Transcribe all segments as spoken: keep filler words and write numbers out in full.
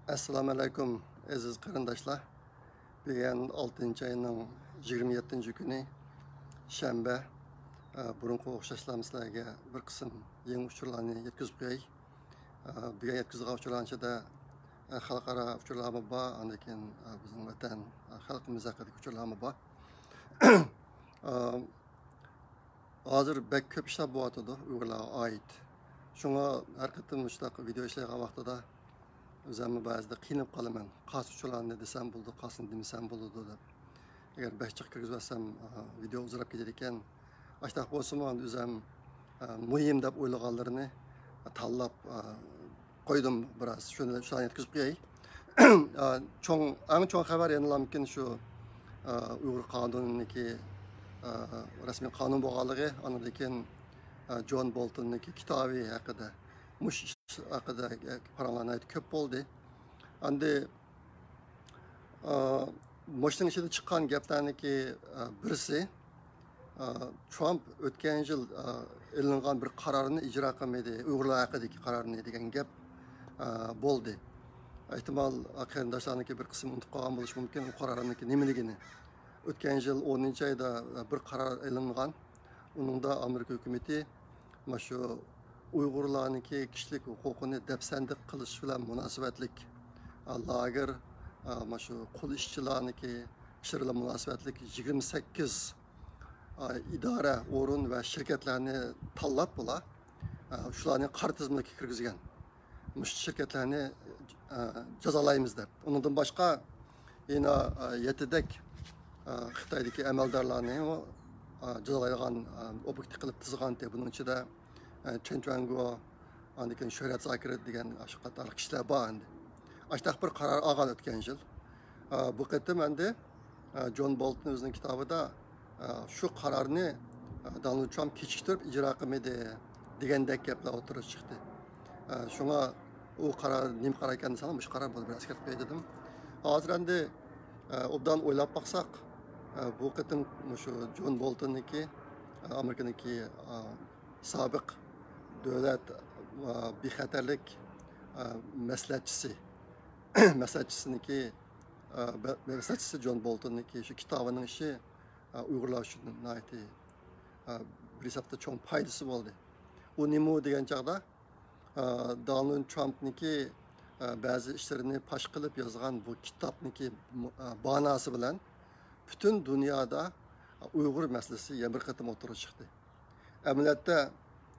ئەسسالامۇ ئەلەيكۇم، ئەزىز قېرىنداشلار. بۈگۈن ئالتىنچى ئاينىڭ يىگىرمە يەتتىنچى كۈنى، شەنبە. ئە، بۇرۇنقىغا ئوخشاشلا سىلەرگە بىر قىسىم يېڭى ئۇچۇرلارنى يەتكۈزۈپ قوياي. ئە، بۈگۈن يەتكۈزىدىغان ئۇچۇرلارنىڭ ئىچىدە، ئە، خەلقئارا ئۇچۇرلارمۇ بار، ئاندىن كېيىن، ئە، بىزنىڭ ۋەتەن، ئە، خەلقىمىز ھەققىدىكى ئۇچۇرلارمۇ بار. ئە، ھازىر بەك كۆپ ئىشلار بولۇۋاتىدۇ ئۇيغۇرلارغا ئائىت. شۇڭا ھەر قېتىم مۇشۇنداق ۋىدېئو ئىشلەيدىغان ۋاقتىدا ئۆزۈممۇ بەزىدە قىينىلىپ قالىمەن. قايسى ئۇچۇرلارنى دېسەم بولىدۇ، قايسىنى دېمىسەم بولىدۇ دەپ. ئەگەر بەك جىق كىرگۈزۈۋەتسەم، ئا، ۋىدېئو ئۇزىراپ كېتىدىكەن. ئاشۇنداق بولسىمۇ، ئەمدى ئۆزۈم، ئا، مۇھىم دەپ ئويلىغانلىرىنى تاللاپ، ئا، قويدۇم بىراز. شۇنى، شۇلارنى يەتكۈزۈپ قوياي. ئا، چوڭ، ئەڭ چوڭ خەۋەر يەنىلامكىن شۇ، ئا، ئۇيغۇر قانۇنىنىڭكى، ئا، رەسمىي قانۇن بولغانلىقى، ئاندىن كېيىن، ئا، جون بولتوننىڭكى كىتابى ھەققىدە، مۇشۇ ئىش ھەققىدە، ئا، پاراڭلار ناھايىتى كۆپ بولدى. ئەمدى، ئا، مۇشۇنىڭ ئىچىدە چىققان گەپلەرنىڭكى، ئا، بىرسى، ئا، ترامپ ئۆتكەن يىل، ئا، ئېلىنغان بىر قارارنى ئىجرا قىلمىدى، ئۇيغۇرلار ھەققىدىكى قارارنى دېگەن گەپ، ئا، بولدى. ئەھتىمال، ئا، قېرىنداشلارنىڭكى بىر قىسمى ئۇنتۇپ قالغان بولۇشى مۇمكىن، ئۇ قارارنىڭكى نېمىلىكىنى. ئۆتكەن يىل ئونىنچى ئايدا، ئا، بىر قارار ئېلىنغان. ئۇنىڭدا ئامېرىكا ھۆكۈمىتى مانا شۇ ئۇيغۇرلارنىڭكى كىشىلىك ھوقۇقىنى دەپسەندە قىلىش بىلەن مۇناسىۋەتلىك، ئا، لاگېر، ئا، مانا شۇ قۇل ئىشچىلارنىڭكى ئىشلىرى بىلەن مۇناسىۋەتلىك يىگىرمە سەككىز، ئا، ئىدارە، ئورۇن ۋە شىركەتلەرنى تاللاپ، بۇلار، ئا، شۇلارنى قارا تىزىملىككە كىرگۈزگەن. مۇشۇ شىركەتلەرنى، ئا، جازالايمىز دەپ. ئۇنىڭدىن باشقا يەنە، ئا، يەتتىدەك، ئا، خىتايدىكى ئەمەلدارلارنى، ئا، جازالايدىغان، ئا، ئوبيېكت قىلىپ تىزغانتى. بۇنىڭ ئىچىدە، ئا، چېن چۈەنگو، ئاندىن كېيىن شۆھرەت زاكىر دېگەن شۇ قاتارلىق كىشىلەر بار ئەمدى. ئاشۇنداق بىر قارار ئالغان ئۆتكەن يىل. ئا، بۇ قېتىم ئەمدى، ئا، جون بولتون ئۆزىنىڭ كىتابىدا، ئا، شۇ قارارنى، ئا، دونالد ترامپ كېچىكتۈرۈپ ئىجرا قىلمىدى دېگەندەك گەپلەر ئوتتۇرىغا چىقتى. ئا، شۇڭا ئۇ قارار نېمە قارار ئىكەن دېسەڭلار، مۇشۇ قارار بولدى، بىر ئەسكەرتىپ قوياي دېدىم. ھازىر ئەمدى، ئا، ئوبدان ئويلاپ باقساق، ئا، بۇ قېتىم مۇشۇ جون بولتوننىڭكى، ئا، ئامېرىكىنىڭكى، ئا، سابىق دۆلەت، ئا، بىخەتەرلىك، ئا، مەسلىھەتچىسى، مەسلىھەتچىسىنىڭكى، ئا، بە-، مەسلىھەتچىسى جون بولتوننىڭكى شۇ كىتابىنىڭ ئىشى، ئا، ئۇيغۇرلار ئۈچۈن ناھايىتى، ئا، بىر ھېسابتا چوڭ پايدىسى بولدى. ئۇ نېمە دېگەن چاغدا، ئا، دونالد ترامپنىڭكى، ئا، بەزى ئىشلىرىنى پاش قىلىپ يازغان بۇ كىتابنىڭكى، ئا، باناسى بىلەن پۈتۈن دۇنيادا ئۇيغۇر مەسىلىسى يەنە بىر قېتىم ئوتتۇرىغا چىقتى. ئەمەلىيەتتە،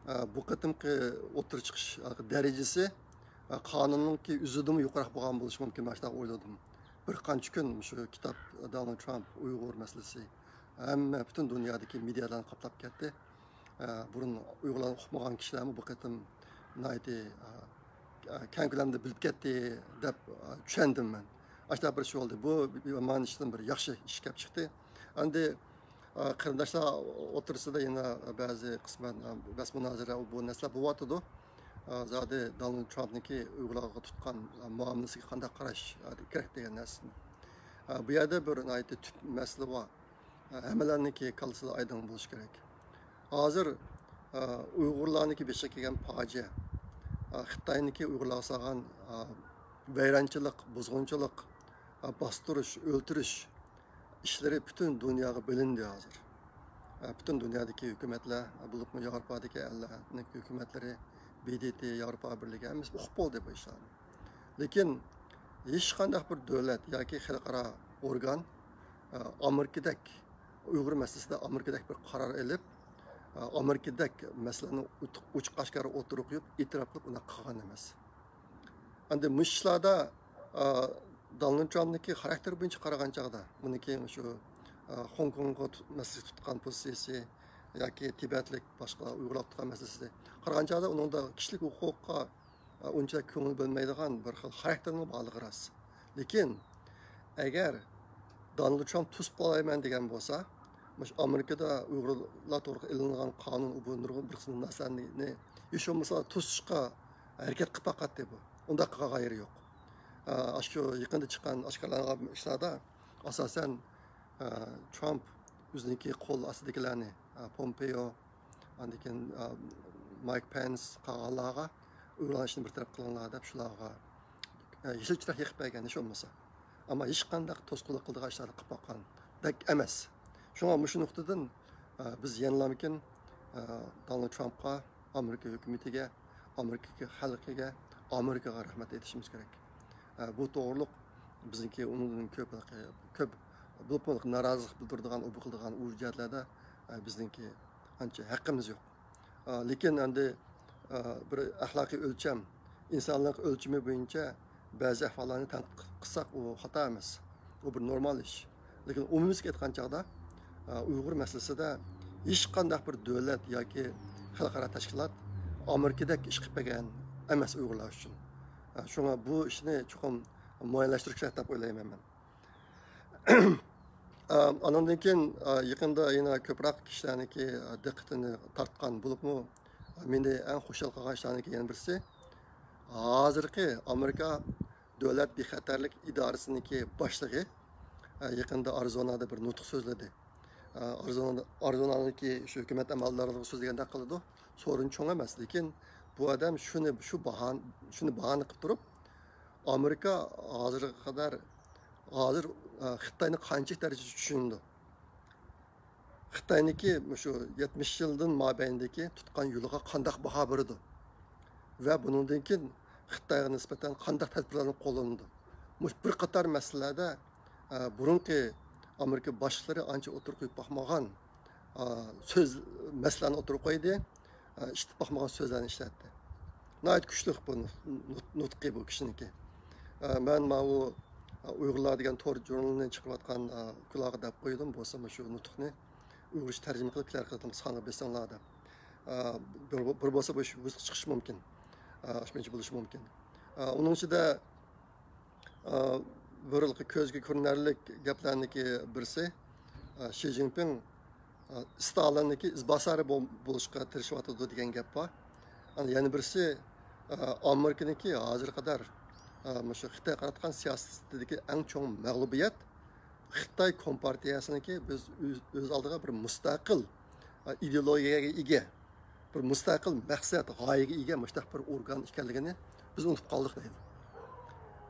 ئا، بۇ قېتىمقى ئوتتۇرىغا چىقىش، ئا، دەرىجىسى، ئا، قانۇننىڭكى ئۆزىدىنمۇ يۇقىرىراق بولغان بولۇشى مۇمكىن، مەن شۇنداق ئويلىدىم. بىر قانچە كۈن مۇشۇ كىتاب، دونالد ترامپ، ئۇيغۇر مەسىلىسى، ھەممە، پۈتۈن دۇنيادىكى مېدىيالارنى قاپلاپ كەتتى. ئە، بۇرۇن ئۇيغۇرلارنى ئۇقمىغان كىشىلەرمۇ بۇ قېتىم ناھايىتى، ئە، ئە، كەڭ كۆلەمدە بىلىپ كەتتى دەپ، ئە، چۈشەندىم مەن. ئاشۇنداق بىر ئىش بولدى. بۇ يامان ئىشتىن بىر ياخشى ئىش كەپ چىقتى. ئەمدى، ئە، قېرىنداشلار ئوتتۇرىسىدا يەنە بەزى قىسمەن، ئە، بەس مۇنازىرە، بۇ نەرسىلەر بولۇۋاتىدۇ. ئە، زادى دونالد ترامپنىڭكى ئۇيغۇرلارغا تۇتقان، ئە، مۇئامىلىسىگە قانداق قاراش، ئە، كېرەك دېگەن نەرسىنى. ئە، بۇ يەردە بىر ناھايىتى تۈپ مەسىلە بار. ھەممىلەرنىڭكى كاللىسىدا ئايدىڭ بولۇشى كېرەك. ھازىر، ئا، ئۇيغۇرلارنىڭكى بېشىغا كەلگەن پاجىئە، ئا، خىتاينىڭكى ئۇيغۇرلارغا سالغان، ئا، ۋەيرانچىلىق، بۇزغۇنچىلىق، ئا، باستۇرۇش، ئۆلتۈرۈش ئىشلىرى پۈتۈن دۇنياغا بىلىندى ھازىر. ئا، پۈتۈن دۇنيادىكى ھۆكۈمەتلەر، بولۇپمۇ ياۋروپادىكى ئەللەرنىڭ ھۆكۈمەتلىرى، ب د ت، ياۋروپا بىرلىكى، ھەممىسى ئۇقۇپ بولدى بۇ ئىشلارنى. لېكىن ھېچقانداق بىر دۆلەت ياكى خەلقئارا ئورگان، ئە، ئامېرىكىدەك، ئۇيغۇر مەسىلىسىدە ئامېرىكىدەك بىر قارار ئېلىپ، ئە، ئامېرىكىدەك مەسىلىنى ئوچۇق-، ئوچۇق ئاشكارا ئوتتۇرىغا قويۇپ، ئېتىراپلىق ئۇنداق قىلغان ئەمەس. ئەمدى مۇشۇ ئىشلاردا، ئە، دونالد ترامپنىڭكى خاراكتېرى بويىچە قارىغان چاغدا، ئۇنىڭكى شۇ، ئە، خوڭكوڭغا تۇت-، مەسىلىسى تۇتقان پوزىتسىيىسى ياكى تىبەتلىك باشقا ئۇيغۇرلارغا تۇتقان مەسىلىسى قارىغان چاغدا، ئۇنىڭدا كىشىلىك ھوقۇققا ئۇنچىلىك كۆڭۈل بۆلمەيدىغان بىر خىل خاراكتېرنىڭ بارلىقى راست. لېكىن ئەگەر دونالد ترامپ توسۇپ قالايمەن دېگەن بولسا، مۇشۇ ئامېرىكىدا ئۇيغۇرلار توغرىلىق ئېلىنغان قانۇن، بۇ نۇرغۇن بىر قىسىم نەرسىلەرنى ھېچ بولمىسا توسۇشقا ھەرىكەت قىلىپ باقاتتى بۇ. ئۇنداق قىلغانغا يېرى يوق. ئا، ئاشۇ يېقىندا چىققان، ئاشكارىلانغان ئىشلاردا ئاساسەن، ئا، ترامپ ئۆزىنىڭكى قول ئاستىدىكىلەرنى، ئا، پومپېيو، ئاندىن كېيىن، ئا، مايك پېنس قالغانلارغا ئۇيغۇرلارنىڭ ئىشىنى بىر تەرەپ قىلىڭلار دەپ شۇلارغا، يېشىل چىراغ يېقىپ بەرگەن، ھېچ بولمىسا. ئەمما ھېچقانداق توسقۇنلۇق قىلىدىغان ئىشلارنى قىلىپ باققاندەك ئەمەس. شۇڭا مۇشۇ نۇقتىدىن، ئە، بىز يەنىلەمكىن، ئە، دونالد ترامپقا، ئامېرىكا ھۆكۈمىتىگە، ئامېرىكا خەلقىگە، ئامېرىكىغا رەھمەت ئېيتىشىمىز كېرەك. ئە، بۇ توغرۇلۇق بىزنىڭكى ئۇنىڭدىن كۆپ، كۆپ بولۇپمۇ نارازىلىق بىلدۈرىدىغان، ئۇ بۇ قىلىدىغان ئۇ جەھەتلەردە، ئە، بىزنىڭكى ئانچە ھەققىمىز يوق. ئا، لېكىن ئەمدى، ئا، بىر ئەخلاقىي ئۆلچەم، ئىنسانلىق ئۆلچىمى بويىچە بەزى ئەھۋاللارنى تەنقىد قىلساق، ئۇ خاتا ئەمەس. ئۇ بىر نورمال ئىش. لېكىن ئومۇميۈزلۈك ئېيتقان چاغدا، ئا، ئۇيغۇر مەسىلىسىدە ھېچقانداق بىر دۆلەت ياكى خەلقئارا تەشكىلات ئامېرىكىدەك ئىش قىلىپ بەرگەن ئەمەس ئۇيغۇرلار ئۈچۈن. ئا، شۇڭا بۇ ئىشنى چوقۇم مۇئەييەنلەشتۈرۈش كېرەك دەپ ئويلايمەن مەن. ئانىڭدىن كېيىن، يېقىندا يەنە كۆپرەك كىشىلەرنىڭكى دىققىتىنى تارتقان بولۇپمۇ، مېنى ئەڭ خۇشال قىلغان ئىشلارنىڭكى يەنە بىرسى، ھازىرقى ئامېرىكا دۆلەت بىخەتەرلىك ئىدارىسىنىڭكى باشلىقى يېقىندا ئارىزونادا بىر نۇتۇق سۆزلىدى. ئارىزونا، ئارىزونانىڭكى شۇ ھۆكۈمەت ئەمەلدارلىرىغا سۆزلىگەندەك قىلىدۇ. سورۇن چوڭ ئەمەس، لېكىن بۇ ئادەم شۇنى، شۇ باھان-، شۇنى باھانە قىلىپ تۇرۇپ، ئامېرىكا ھازىرغا قەدەر، ھازىر، ئە، خىتاينى قانچىلىك دەرىجىدە چۈشىنىدۇ؟ خىتاينىڭكى مۇشۇ يەتمىش يىلدىن مابەيندىكى تۇتقان يولىغا قانداق باھا بېرىدۇ؟ ۋە بۇنىڭدىن كېيىن خىتايغا نىسبەتەن قانداق تەدبىرلەرنى قوللىنىدۇ؟ مۇشۇ بىر قاتار مەسىلىلەردە، ئە، بۇرۇنقى ئامېرىكا باشلىقلىرى ئانچە ئوتتۇرىغا قويۇپ باقمىغان، ئا، سۆز، مەسىلىنى ئوتتۇرىغا قويدى. ئا، ئىشلىتىپ باقمىغان سۆزلەرنى ئىشلەتتى. ناھايىتى كۈچلۈك بۇ نۇت-، نۇت-، نۇتقى بۇ كىشىنىڭكى. ئا، مەن ماۋۇ، ئا، ئۇيغۇرلار دېگەن تور ژۇرنىلىنى چىقىرىۋاتقان، ئا، ئۇكىلارغا دەپ قويدۇم، بولسا مۇشۇ نۇتۇقنى ئۇيغۇرچە تەرجىمە قىلىپ كېلەر قېتىم سانغا بېرسەڭلار دەپ. ئا، بىر، بىر بولسا بۇ يۈزلۈك چىقىشى مۇمكىن. ئا، ئاشۇنچە بولۇشى مۇمكىن. ئا، ئۇنىڭ ئىچىدە ئا، بىر كۆزگە كۆرۈنەرلىك گەپلەرنىڭكى بىرسى، ئا، شى جىنپىڭ، ئا، ستالىننىڭكى ئىزباسارى بول-، بولۇشقا تىرىشىۋاتىدۇ دېگەن گەپ بار. ئانا يەنە بىرسى، ئا، ئامېرىكىنىڭكى ھازىرغا قەدەر، ئا، مۇشۇ خىتايغا قاراتقان سىياسىتىدىكى ئەڭ چوڭ مەغلۇبىيەت خىتاي كومپارتىيەسىنىڭكى بىز ئۆز، ئۆز ئالدىغا بىر مۇستەقىل، ئا، ئىدېئولوگىيەگە ئىگە، بىر مۇستەقىل مەقسەت، غايىگە ئىگە مۇشۇنداق بىر ئورگان ئىكەنلىكىنى بىز ئۇنتۇپ قالدۇق دەيدۇ.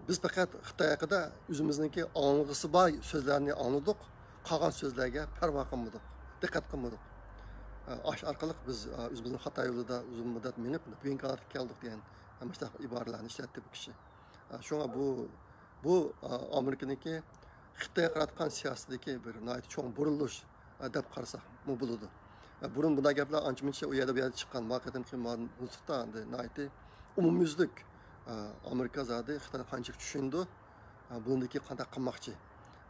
بىز پەقەت خىتاي ھەققىدە ئۆزىمىزنىڭكى ئاڭلىغۇسى بار سۆزلەرنى ئاڭلىدۇق، قالغان سۆزلەرگە پەرۋا قىلمىدۇق، دىققەت قىلمىدۇق. ئاش ئارقىلىق بىز ئۆزىمىزنىڭ خاتا يولىدا ئۇزۇن مۇددەت مېڭىپ، بۈگۈنكى ھالەتكە كەلدۇق دېگەن مۇشۇنداق ئىبارىلەرنى ئىشلەتتى بۇ كىشى. شۇڭا بۇ، بۇ ئامېرىكىنىڭكى خىتايغا قاراتقان سىياسىتىدىكى بىر ناھايىتى چوڭ بۇرۇلۇش، ئە، دەپ قارىساقمۇ بولىدۇ. ئە، بۇرۇن بۇنداق گەپلەر ئانچە-مۇنچە ئۇ يەردە، بۇ يەردە چىققان، ما قېتىمقى ما نۇتۇقتا ئەمدى ناھايىتى ئومۇميۈزلۈك، ئە، ئامېرىكا زادى خىتاينى قانچىلىك چۈشىنىدۇ، ئە، بۇنىڭدىن كېيىن قانداق قىلماقچى،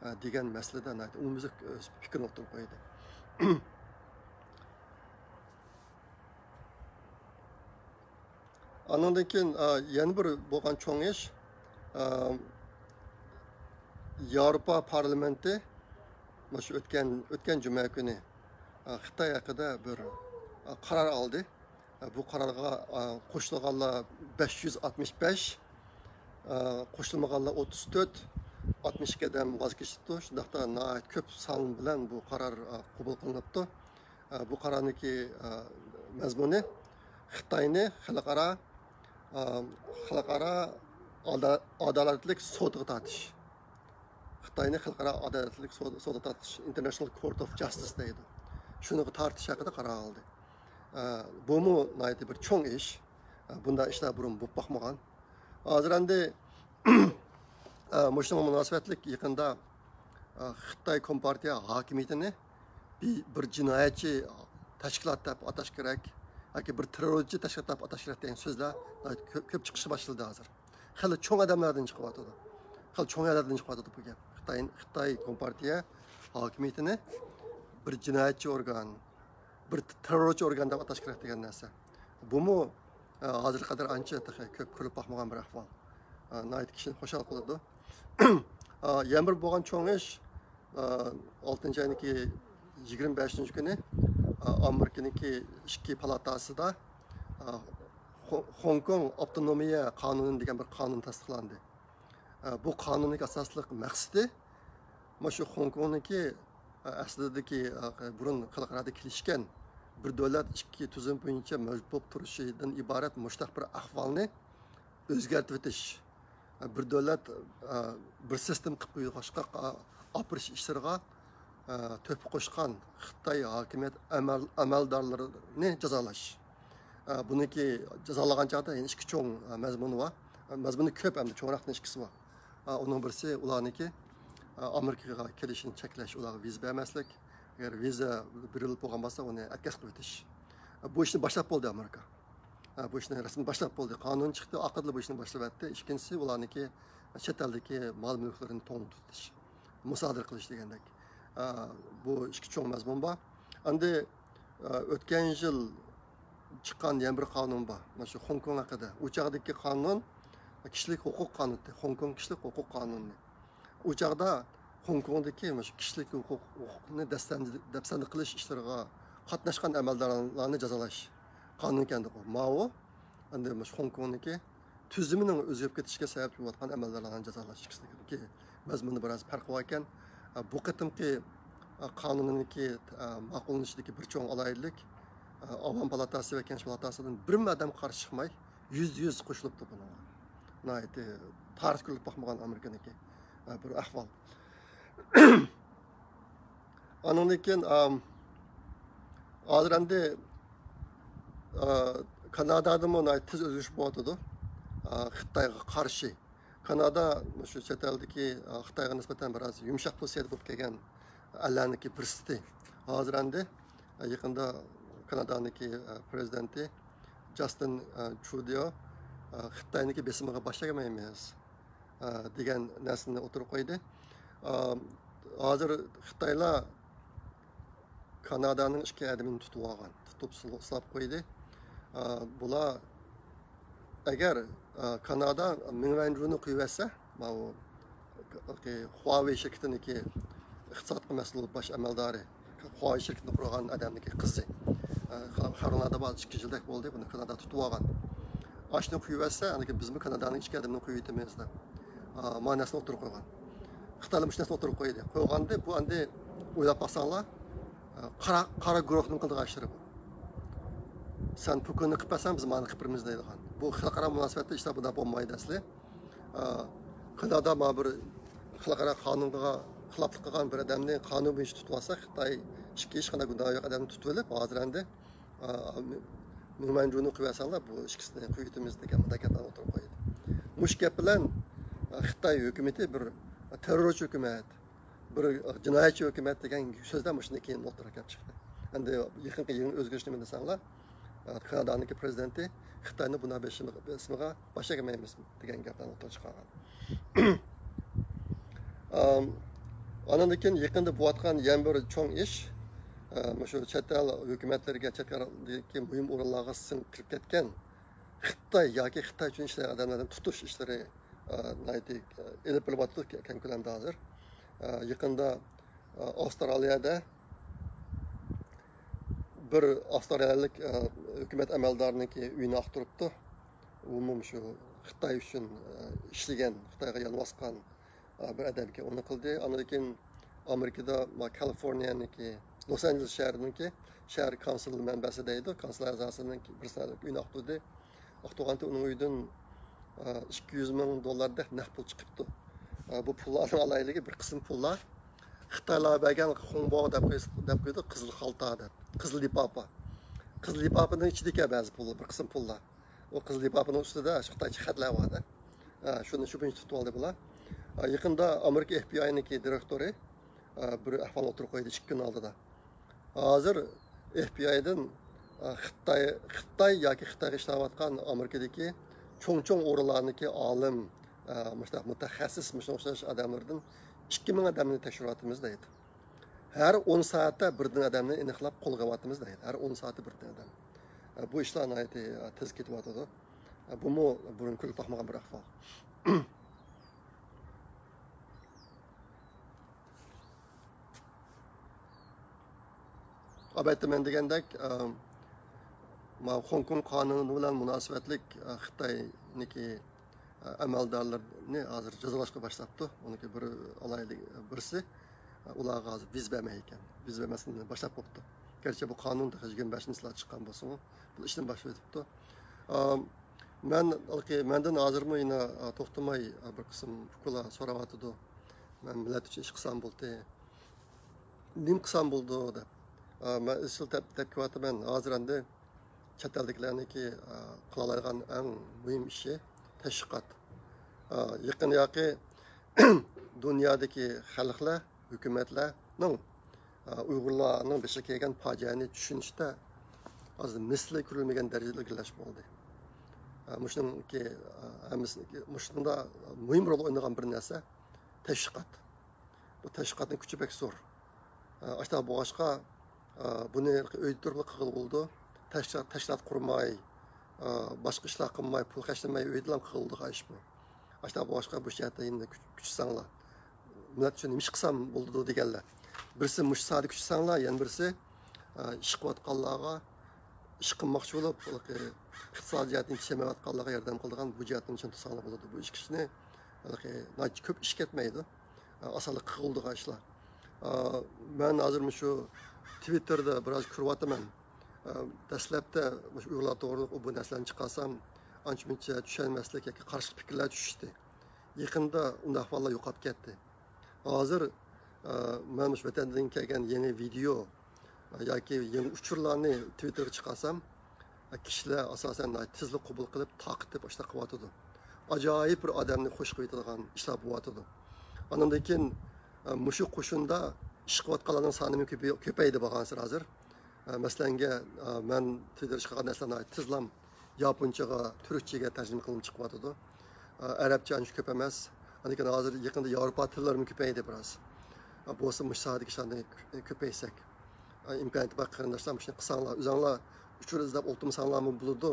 ئە، دېگەن مەسىلىدە ناھايىتى ئومۇميۈزلۈك، ئە، پىكىرنى ئوتتۇرىغا قويدى. ئانىڭدىن كېيىن، ئا، يەنە بىر بولغان چوڭ ئىش، ئا، ياۋروپا پارلامېنتى مۇشۇ ئۆتكەن، ئۆتكەن جۈمە كۈنى، ئا، خىتاي ھەققىدە بىر، ئا، قارار ئالدى. ئا، بۇ قارارغا، ئا، قوشۇلغانلار بەش يۈز ئاتمىش بەش، ئا، قوشۇلمىغانلار ئوتتۇز تۆت، ئاتمىش ئىككى ئادەم ۋاز كېچىپتۇ. شۇنداقتا ناھايىتى كۆپ سان بىلەن بۇ قارار، ئا، قوبۇل قىلىنىپتۇ. ئە، بۇ قارارنىڭكى، ئە، مەزمۇنى خىتاينى خەلقئارا، ئە، خەلقئارا ئادا-، ئادالەتلىك سوتىغا تارتىش. خىتاينى خەلقئارا ئادالەتلىك سودا، سودا تارتىش، International Court of Justice دەيدۇ. شۇنىڭغا تارتىش ھەققىدە قارار ئالدى. ئە، بۇمۇ ناھايىتى بىر چوڭ ئىش. ئە، بۇنداق ئىشلار بۇرۇن بولۇپ باقمىغان. ھازىر ئەمدى، ئە، مۇشۇنىڭغا مۇناسىۋەتلىك يېقىندا، ئە، خىتاي كومپارتىيە ھاكىمىيىتىنى بى-، بىر جىنايەتچى تەشكىلات دەپ ئاتاش كېرەك ياكى بىر تېررورچى تەشكىلات دەپ ئاتاش كېرەك دېگەن سۆزلەر ناھايىتى كۆپ، كۆپ چىقىشقا باشلىدى ھازىر. خېلى چوڭ ئادەملەردىن چىقىۋاتىدۇ. خېلى چوڭ يەرلەردىن چىقىۋاتىدۇ بۇ گەپ. خىتاي، خىتاي كومپارتىيە ھاكىمىيىتىنى بىر جىنايەتچى ئورگان، بىر تېررورچى ئورگان دەپ ئاتاش كېرەك دېگەن نەرسە. بۇمۇ، ئە، ھازىرغا قەدەر ئانچە تېخى كۆپ كۆرۈلۈپ باقمىغان بىر ئەھۋال. ئە، ناھايىتى كىشىنى خۇشال قىلىدۇ. ئە، يەنە بىر بولغان چوڭ ئىش، ئە، ئالتىنچى ئاينىڭكى يىگىرمە بەشىنچى كۈنى، ئە، ئامېرىكىنىڭكى ئىككى پالاتاسىدا، ئە، خو-، خوڭكوڭ ئاپتونومىيە قانۇنى دېگەن بىر قانۇن تەستىقلاندى. ئە، بۇ قانۇننىڭ ئاساسلىق مەقسىتى مۇشۇ خوڭكوڭنىڭكى، ئە، ئەسلىدىكى، ئە، بۇرۇن خەلقئارادا كېلىشكەن بىر دۆلەت ئىككى تۈزۈم بويىچە مەۋجۇت بولۇپ تۇرۇشىدىن ئىبارەت مۇشۇنداق بىر ئەھۋالنى ئۆزگەرتىۋېتىش، بىر دۆلەت، بىر سىستېما قىلىپ قويغاچقا، ئاپىرىش ئىشلىرىغا تۆھپە قوشقان خىتاي ھاكىمىيەت ئەمەل-، ئەمەلدارلىرىنى جازالاش. بۇنىڭكى جازالىغان چاغدا يەنە ئىككى چوڭ مەزمۇنى بار. مەزمۇنى كۆپ، ئەمدى چوڭراقتىن ئىككىسى بار. ئۇنىڭ بىرسى ئۇلارنىڭكى ئامېرىكىغا كېلىشىنى چەكلەش، ئۇلارغا ۋىزا بەرمەسلىك. ئەگەر ۋىزا بېرىلىپ بولغان بولسا، ئۇنى ئەتكەس قىلىۋېتىش. بۇ ئىشنى باشلاپ بولدى ئامېرىكا. ھە، بۇ ئىشنى رەسمىي باشلاپ بولدى. قانۇن چىقتى، ئارقىدىنلا بۇ ئىشنى باشلىۋەتتى. ئىككىنچىسى، ئۇلارنىڭكى چەت ئەلدىكى مال مۈلۈكلىرىنى توڭلىتىش، مۇسادىرە قىلىش دېگەندەك. ئە، بۇ ئىككى چوڭ مەزمۇن بار. ئەمدى، ئە، ئۆتكەن يىل چىققان يەنە بىر قانۇن بار. مانا شۇ خوڭكوڭ ھەققىدە. ئۇ چاغدىكى قانۇن كىشىلىك ھوقۇق قانۇنى، خوڭكوڭ كىشىلىك ھوقۇق قانۇنى. ئۇ چاغدا خوڭكوڭدىكى مۇشۇ كىشىلىك ھوقۇق، ھوقۇقنى دەپسەندە-، دەپسەندە قىلىش ئىشلىرىغا قاتناشقان ئەمەلدارلارنى جازالاش قانۇنى ئىكەن، ماۋۇ. ئەمدى مۇشۇ خوڭكوڭنىڭكى تۈزۈمىنىڭ ئۆزگىرىپ كېتىشىگە سەۋەبچى بولۇۋاتقان ئەمەلدارلارنى جازالاش ئىككىسىنىڭكى مەزمۇنىدا بىراز پەرق بار ئىكەن. بۇ قېتىمقى قانۇننىڭكى ماقۇللىنىشىدىكى بىر چوڭ ئالاھىدىلىك، ئاۋام پالاتاسى ۋە كېڭەش پالاتاسىدىن بىرمۇ ئادەم قارشى چىقماي، يۈزدە يۈز قوشۇلۇپتۇ بۇنىڭغا. ناھايىتى تارىخ كۆرۈلۈپ باقمىغان ئامېرىكىنىڭكى بىر ئەھۋال. ئانىڭدىن كېيىن، ئام، ھازىر ئەمدى، ئا، كانادادىمۇ ناھايىتى تېز ئۆزگىرىش بولۇۋاتىدۇ. ئا، خىتايغا قارشى. كانادا شۇ چەت ئەلدىكى، ئا، خىتايغا نىسبەتەن بىراز يۇمشاق پوزىتسىيەدە بولۇپ كەلگەن ئەللەرنىڭكى بىرسى. ھازىر ئەمدى، ئا، يېقىندا كانادانىڭكى، ئا، پرېزىدېنتى جاستىن، ئا، ترۇدو، ئا، خىتاينىڭكى بېسىمىغا باش تەگمەيمىز، ئا، دېگەن نەرسىنى ئوتتۇرىغا قويدى. ئا، ھازىر خىتايلار كانادانىڭ ئىككى ئادىمىنى تۇتۇپ ئالغان، تۇتۇپ سىل-، سىلاپ قويدى. ئا، بۇلار ئەگەر، ئا، كانادا مېڭ ۋەنجۇنى قويۇۋەتسە، ماۋۇ خۇاۋېي شىركىتىنىڭكى ئىقتىسادقا مەسئۇل باش ئەمەلدارى، خۇاۋېي شىركىتىنى قۇرغان ئادەمنىڭكى قىزى، ئا، خا-، خارونادا بار، ئىككى يىلدەك بولدى، بۇنى كانادا تۇتۇپ ئالغان. ئاشۇنى قويۇۋەتسە، ئاندىن كېيىن بىزمۇ كانادانىڭ ئىچكى ئادىمىنى قويۇۋېتىمىز دەپ، ئا، مانا نەرسىنى ئوتتۇرىغا قويغان. خىتايلار مۇشۇ نەرسىنى ئوتتۇرىغا قويدى. قويغاندا بۇ ئەمدى ئويلاپ باقساڭلار، قارا، قارا گۇرۇھنىڭ قىلىدىغان ئىشلىرى بۇ. سەن پۇكىنى قىلىپ بەرسەڭ، بىز مانى قىلىپ بېرىمىز دەيدىغان. بۇ خەلقئارا مۇناسىۋەتتە ئىشلار بۇنداق بولمايدۇ ئەسلى. ئا، كانادا ما بىر خەلقئارا قانۇنغا خىلاپلىق قىلغان بىر ئادەمنى قانۇن بويىچە تۇتۇۋالسا، خىتاي ئىككى ھېچقانداق گۇناھى يوق ئادەمنى تۇتۇۋېلىپ، ھازىر ئەمدى، ئا، مېڭ ۋەنجۇنى قويۇۋەتسەڭلار، بۇ ئىككىسىنى قويۇۋېتىمىز دېگەن مۇنداق گەپلەرنى ئوتتۇرىغا قويدى. مۇشۇ گەپ بىلەن، ئا، خىتاي ھۆكۈمىتى بىر تېررورچى ھۆكۈمەت، بىر جىنايەتچى ھۆكۈمەت دېگەن سۆزلەر مۇشۇندىن كېيىن ئوتتۇرىغا كېلىپ چىقتى. ئەمدى يېقىنقى يېڭى ئۆزگىرىش نېمە دېسەڭلار، كانادانىڭكى پرېزىدېنتى خىتاينى بۇنداق بېسىمىغا، بېسىمىغا باش تەگمەيمىز دېگەن گەپلەرنى ئوتتۇرىغا چىقارغان. ئام، ئانىڭدىن كېيىن يېقىندا بولۇۋاتقان يەنە بىر چوڭ ئىش، ئە، مۇشۇ چەت ئەل ھۆكۈمەتلىرىگە، چەت ئەلدىكى مۇھىم ئورۇنلارغا سىڭىپ كىرىپ كەتكەن خىتاي ياكى خىتاي ئۈچۈن ئىشلەيدىغان ئادەملەرنى تۇتۇش ئىشلىرى، ئە، ناھايىتى، ئە، ئېلىپ بېرىلىۋاتىدۇ كەڭ كۆلەمدە ھازىر. ئە، يېقىندا، ئە، ئاۋسترالىيەدە بىر ئاۋسترالىيەلىك، ئە، ھۆكۈمەت ئەمەلدارىنىڭكى ئۆيىنى ئاختۇرۇپتۇ. ئۇمۇ شۇ خىتاي ئۈچۈن، ئە، ئىشلىگەن، خىتايغا يانۋاسقان، ئە، بىر ئادەمكەن، ئۇنى قىلدى. ئاندىن كېيىن ئامېرىكىدا، ما، كالىفورنىيەنىڭكى، لوس ئانژېلېس شەھىرىنىڭكى شەھەر كونسۇل مەنبەسى دەيدۇ، كونسۇل ئەزاسىنىڭ بىرسىنىڭ ئۆيىنى ئاختۇردى. ئاختۇرغاندا ئۇنىڭ ئۆيىدىن، ئە، ئىككى يۈز مىڭ دوللاردەك نەق پۇل چىقىپتۇ. ئە، بۇ پۇللارنىڭ ئالاھىدىلىكى، بىر قىسىم پۇللار خىتايلار بەرگەن خۇڭباۋ دەپ قوي-، دەپ قويىدۇ، قىزىل خالتا دەپ، قىزىل لىپاپا. قىزىل لىپاپىنىڭ ئىچىدىكى بەزى پۇللار، بىر قىسىم پۇللار. ئۇ قىزىل لىپاپىنىڭ ئۈستىدە شۇ خىتايچە خەتلەر بار-دە. ھە، شۇنى شۇ بويىچە تۇتۇپ ئالدى بۇلار. ھە، يېقىندا ئامېرىكا ئېف بى ئاينىڭكى دىرېكتورى، ھە، بىر ئەھۋال ئوتتۇرىغا قويدى ئىككى كۈن ئالدىدا. ھازىر ئېف بى ئايدىن، ھە، خىتاي، خىتاي ياكى خىتايغا ئىشلەۋاتقان ئامېرىكىدىكى چوڭ-چوڭ ئورۇنلارنىڭكى ئالىم، ھە، مۇشۇنداق مۇتەخەسسىس، مۇشۇنىڭغا ئوخشاش ئادەملىرىدىن ئىككى مىڭ ئادەمنى تەكشۈرۈۋاتىمىز دەيدۇ. ھەر ئون سائەتتە بىردىن ئادەمنى ئېنىقلاپ قولغا ئېلىۋاتىمىز دەيدۇ. ھەر ئون سائەتتە بىردىن ئادەم. بۇ ئىشلار ناھايىتى تېز كېتىۋاتىدۇ. بۇمۇ بۇرۇن كۆرۈلۈپ باقمىغان بىر ئەھۋال. ئەلۋەتتە، مەن دېگەندەك، ئە، ما خوڭكوڭ قانۇنى بىلەن مۇناسىۋەتلىك، ئە، خىتاينىڭكى ئەمەلدارلىرىنى ھازىر جازالاشقا باشلاپتۇ. ئۇنىڭكى بىر ئالاھىدە بىرسى، ئۇلارغا ھازىر ۋىزا بەرمەي ئىكەن. ۋىزا بەرمەسلىكنى باشلاپ بوپتۇ. گەرچە بۇ قانۇن تېخى يىگىرمە بەشىنچى يىلى چىققان بولسىمۇ، بۇ ئىشنى باشلىۋېتىپتۇ. ئام، مەن، مەندىن ھازىرمۇ يەنە، ئا، توختىماي، ئا، بىر قىسىم ئۇكىلار سوراۋاتىدۇ. مەن مىللەت ئۈچۈن ئىش قىلسام بولدى، نېمە قىلسام بولىدۇ دەپ. ئا، مەن ئىزچىل دەپ، دەپ كېلىۋاتىمەن. ھازىر ئەمدى چەت ئەلدىكىلەرنىڭكى، ئا، قىلالايدىغان ئەڭ مۇھىم ئىشى تەشۋىقات. ئا، يېقىن ياقى دۇنيادىكى خەلقلەر، ھۆكۈمەتلەرنىڭ، ئا، ئۇيغۇرلارنىڭ بېشىغا كەلگەن پاجىئەنى چۈشىنىشتە ھازىر مىسلى كۆرۈلمىگەن دەرىجىدە ئىلگىرىلەش بولدى. ئا، مۇشۇنىڭكى، ئا، ھەممىسى، مۇشۇنىڭدا مۇھىم رول ئوينىغان بىر نەرسە تەشۋىقات. بۇ تەشۋىقاتنىڭ كۈچى بەك زور. ئا، ئاشۇنداق بولغاچقا، ئا، بۇنى ئۆيدە تۇرۇپلا قىلغىلى بولىدۇ. تەشكىلات، تەشكىلات قۇرماي، ئا، باشقا ئىشلار قىلماي، پۇل خەجلىمەي ئۆيدىلا قىلغىلى بولىدىغان ئىش بۇ. ئاشۇنداق بولغاچقا بۇ جەھەتتە يەنە كۈچ، كۈچ ساڭلار. مىللەت ئۈچۈن نېمە ئىش قىلسام بولىدۇ دېگەنلەر. بىرسى مۇشۇ ساھەدە كۈچ ساڭلار، يەنە بىرسى، ئا، ئىش قىلىۋاتقانلارغا، ئىش قىلماقچى بولۇپ، ھېلىقى ئىقتىسادىي جەھەتتىن يېتىشەلمەيۋاتقانلارغا ياردەم قىلىدىغان بۇ جەھەتتىن چىڭ تۇرساڭلار بولىدۇ. بۇ ئىككى ئىشنى ھېلىقى ناھايىتى كۆپ ئىش كەتمەيدۇ. ئاسانلىققا قىلىدىغان ئىشلار. ئا، مەن ھازىر مۇشۇ تىۋىتتېردا بىراز كۆرۈۋاتىمەن. ئا، دەسلەپتە مۇشۇ ئۇيغۇرلار توغرىلىق بۇ نەرسىلەرنى چىقارسام، ئانچە-مۇنچە چۈشەنمەسلىك ياكى قارشىلىق پىكىرلەر چۈشۈشتى. يېقىندا ئۇنداق ئەھۋاللار يوقاپ كەتتى. ھازىر، ئا، مەن مۇشۇ ۋەتەندىن كەلگەن يېڭى ۋىدېئو، ئا، ياكى يېڭى ئۇچۇرلارنى تىۋىتتېرغا چىقارسام، ئا، كىشىلەر ئاساسەن ناھايىتى تېزلا قوبۇل قىلىپ، تارقىتىپ، ئاشۇنداق قىلىۋاتىدۇ. ئاجايىپ بىر ئادەمنى خوش قىلىۋېتىدىغان ئىشلار بولۇۋاتىدۇ. ئاندىن كېيىن، ئا، مۇشۇ قوشۇندا ئىش قىلىۋاتقانلارنىڭ سانىمۇ كۆپىيە-، كۆپەيدى بارغانسېرى ھازىر. ئا، مەسىلەنگە، ئا، مەن تىۋىتتېرغا چىقارغان نەرسىلەر ناھايىتى تېزلا ياپونچىغا، تۈركچىگە تەرجىمە قىلىنىپ چىقىۋاتىدۇ. ئا، ئەرەبچە ئانچە كۆپ ئەمەس. لېكىن ھازىر يېقىندا ياۋروپا تىللىرىمۇ كۆپەيدى بىراز. ئا، بولسا مۇشۇ ساھەدىكى ئىشلارنى كۆ-، كۆپەيتسەك. ئا، ئىمكانىيىتى بار قېرىنداشلار مۇشۇنى قىلساڭلار. ئۆزۈڭلار ئۇچۇر ئىزدەپ ئولتۇرمىساڭلارمۇ بولىدۇ.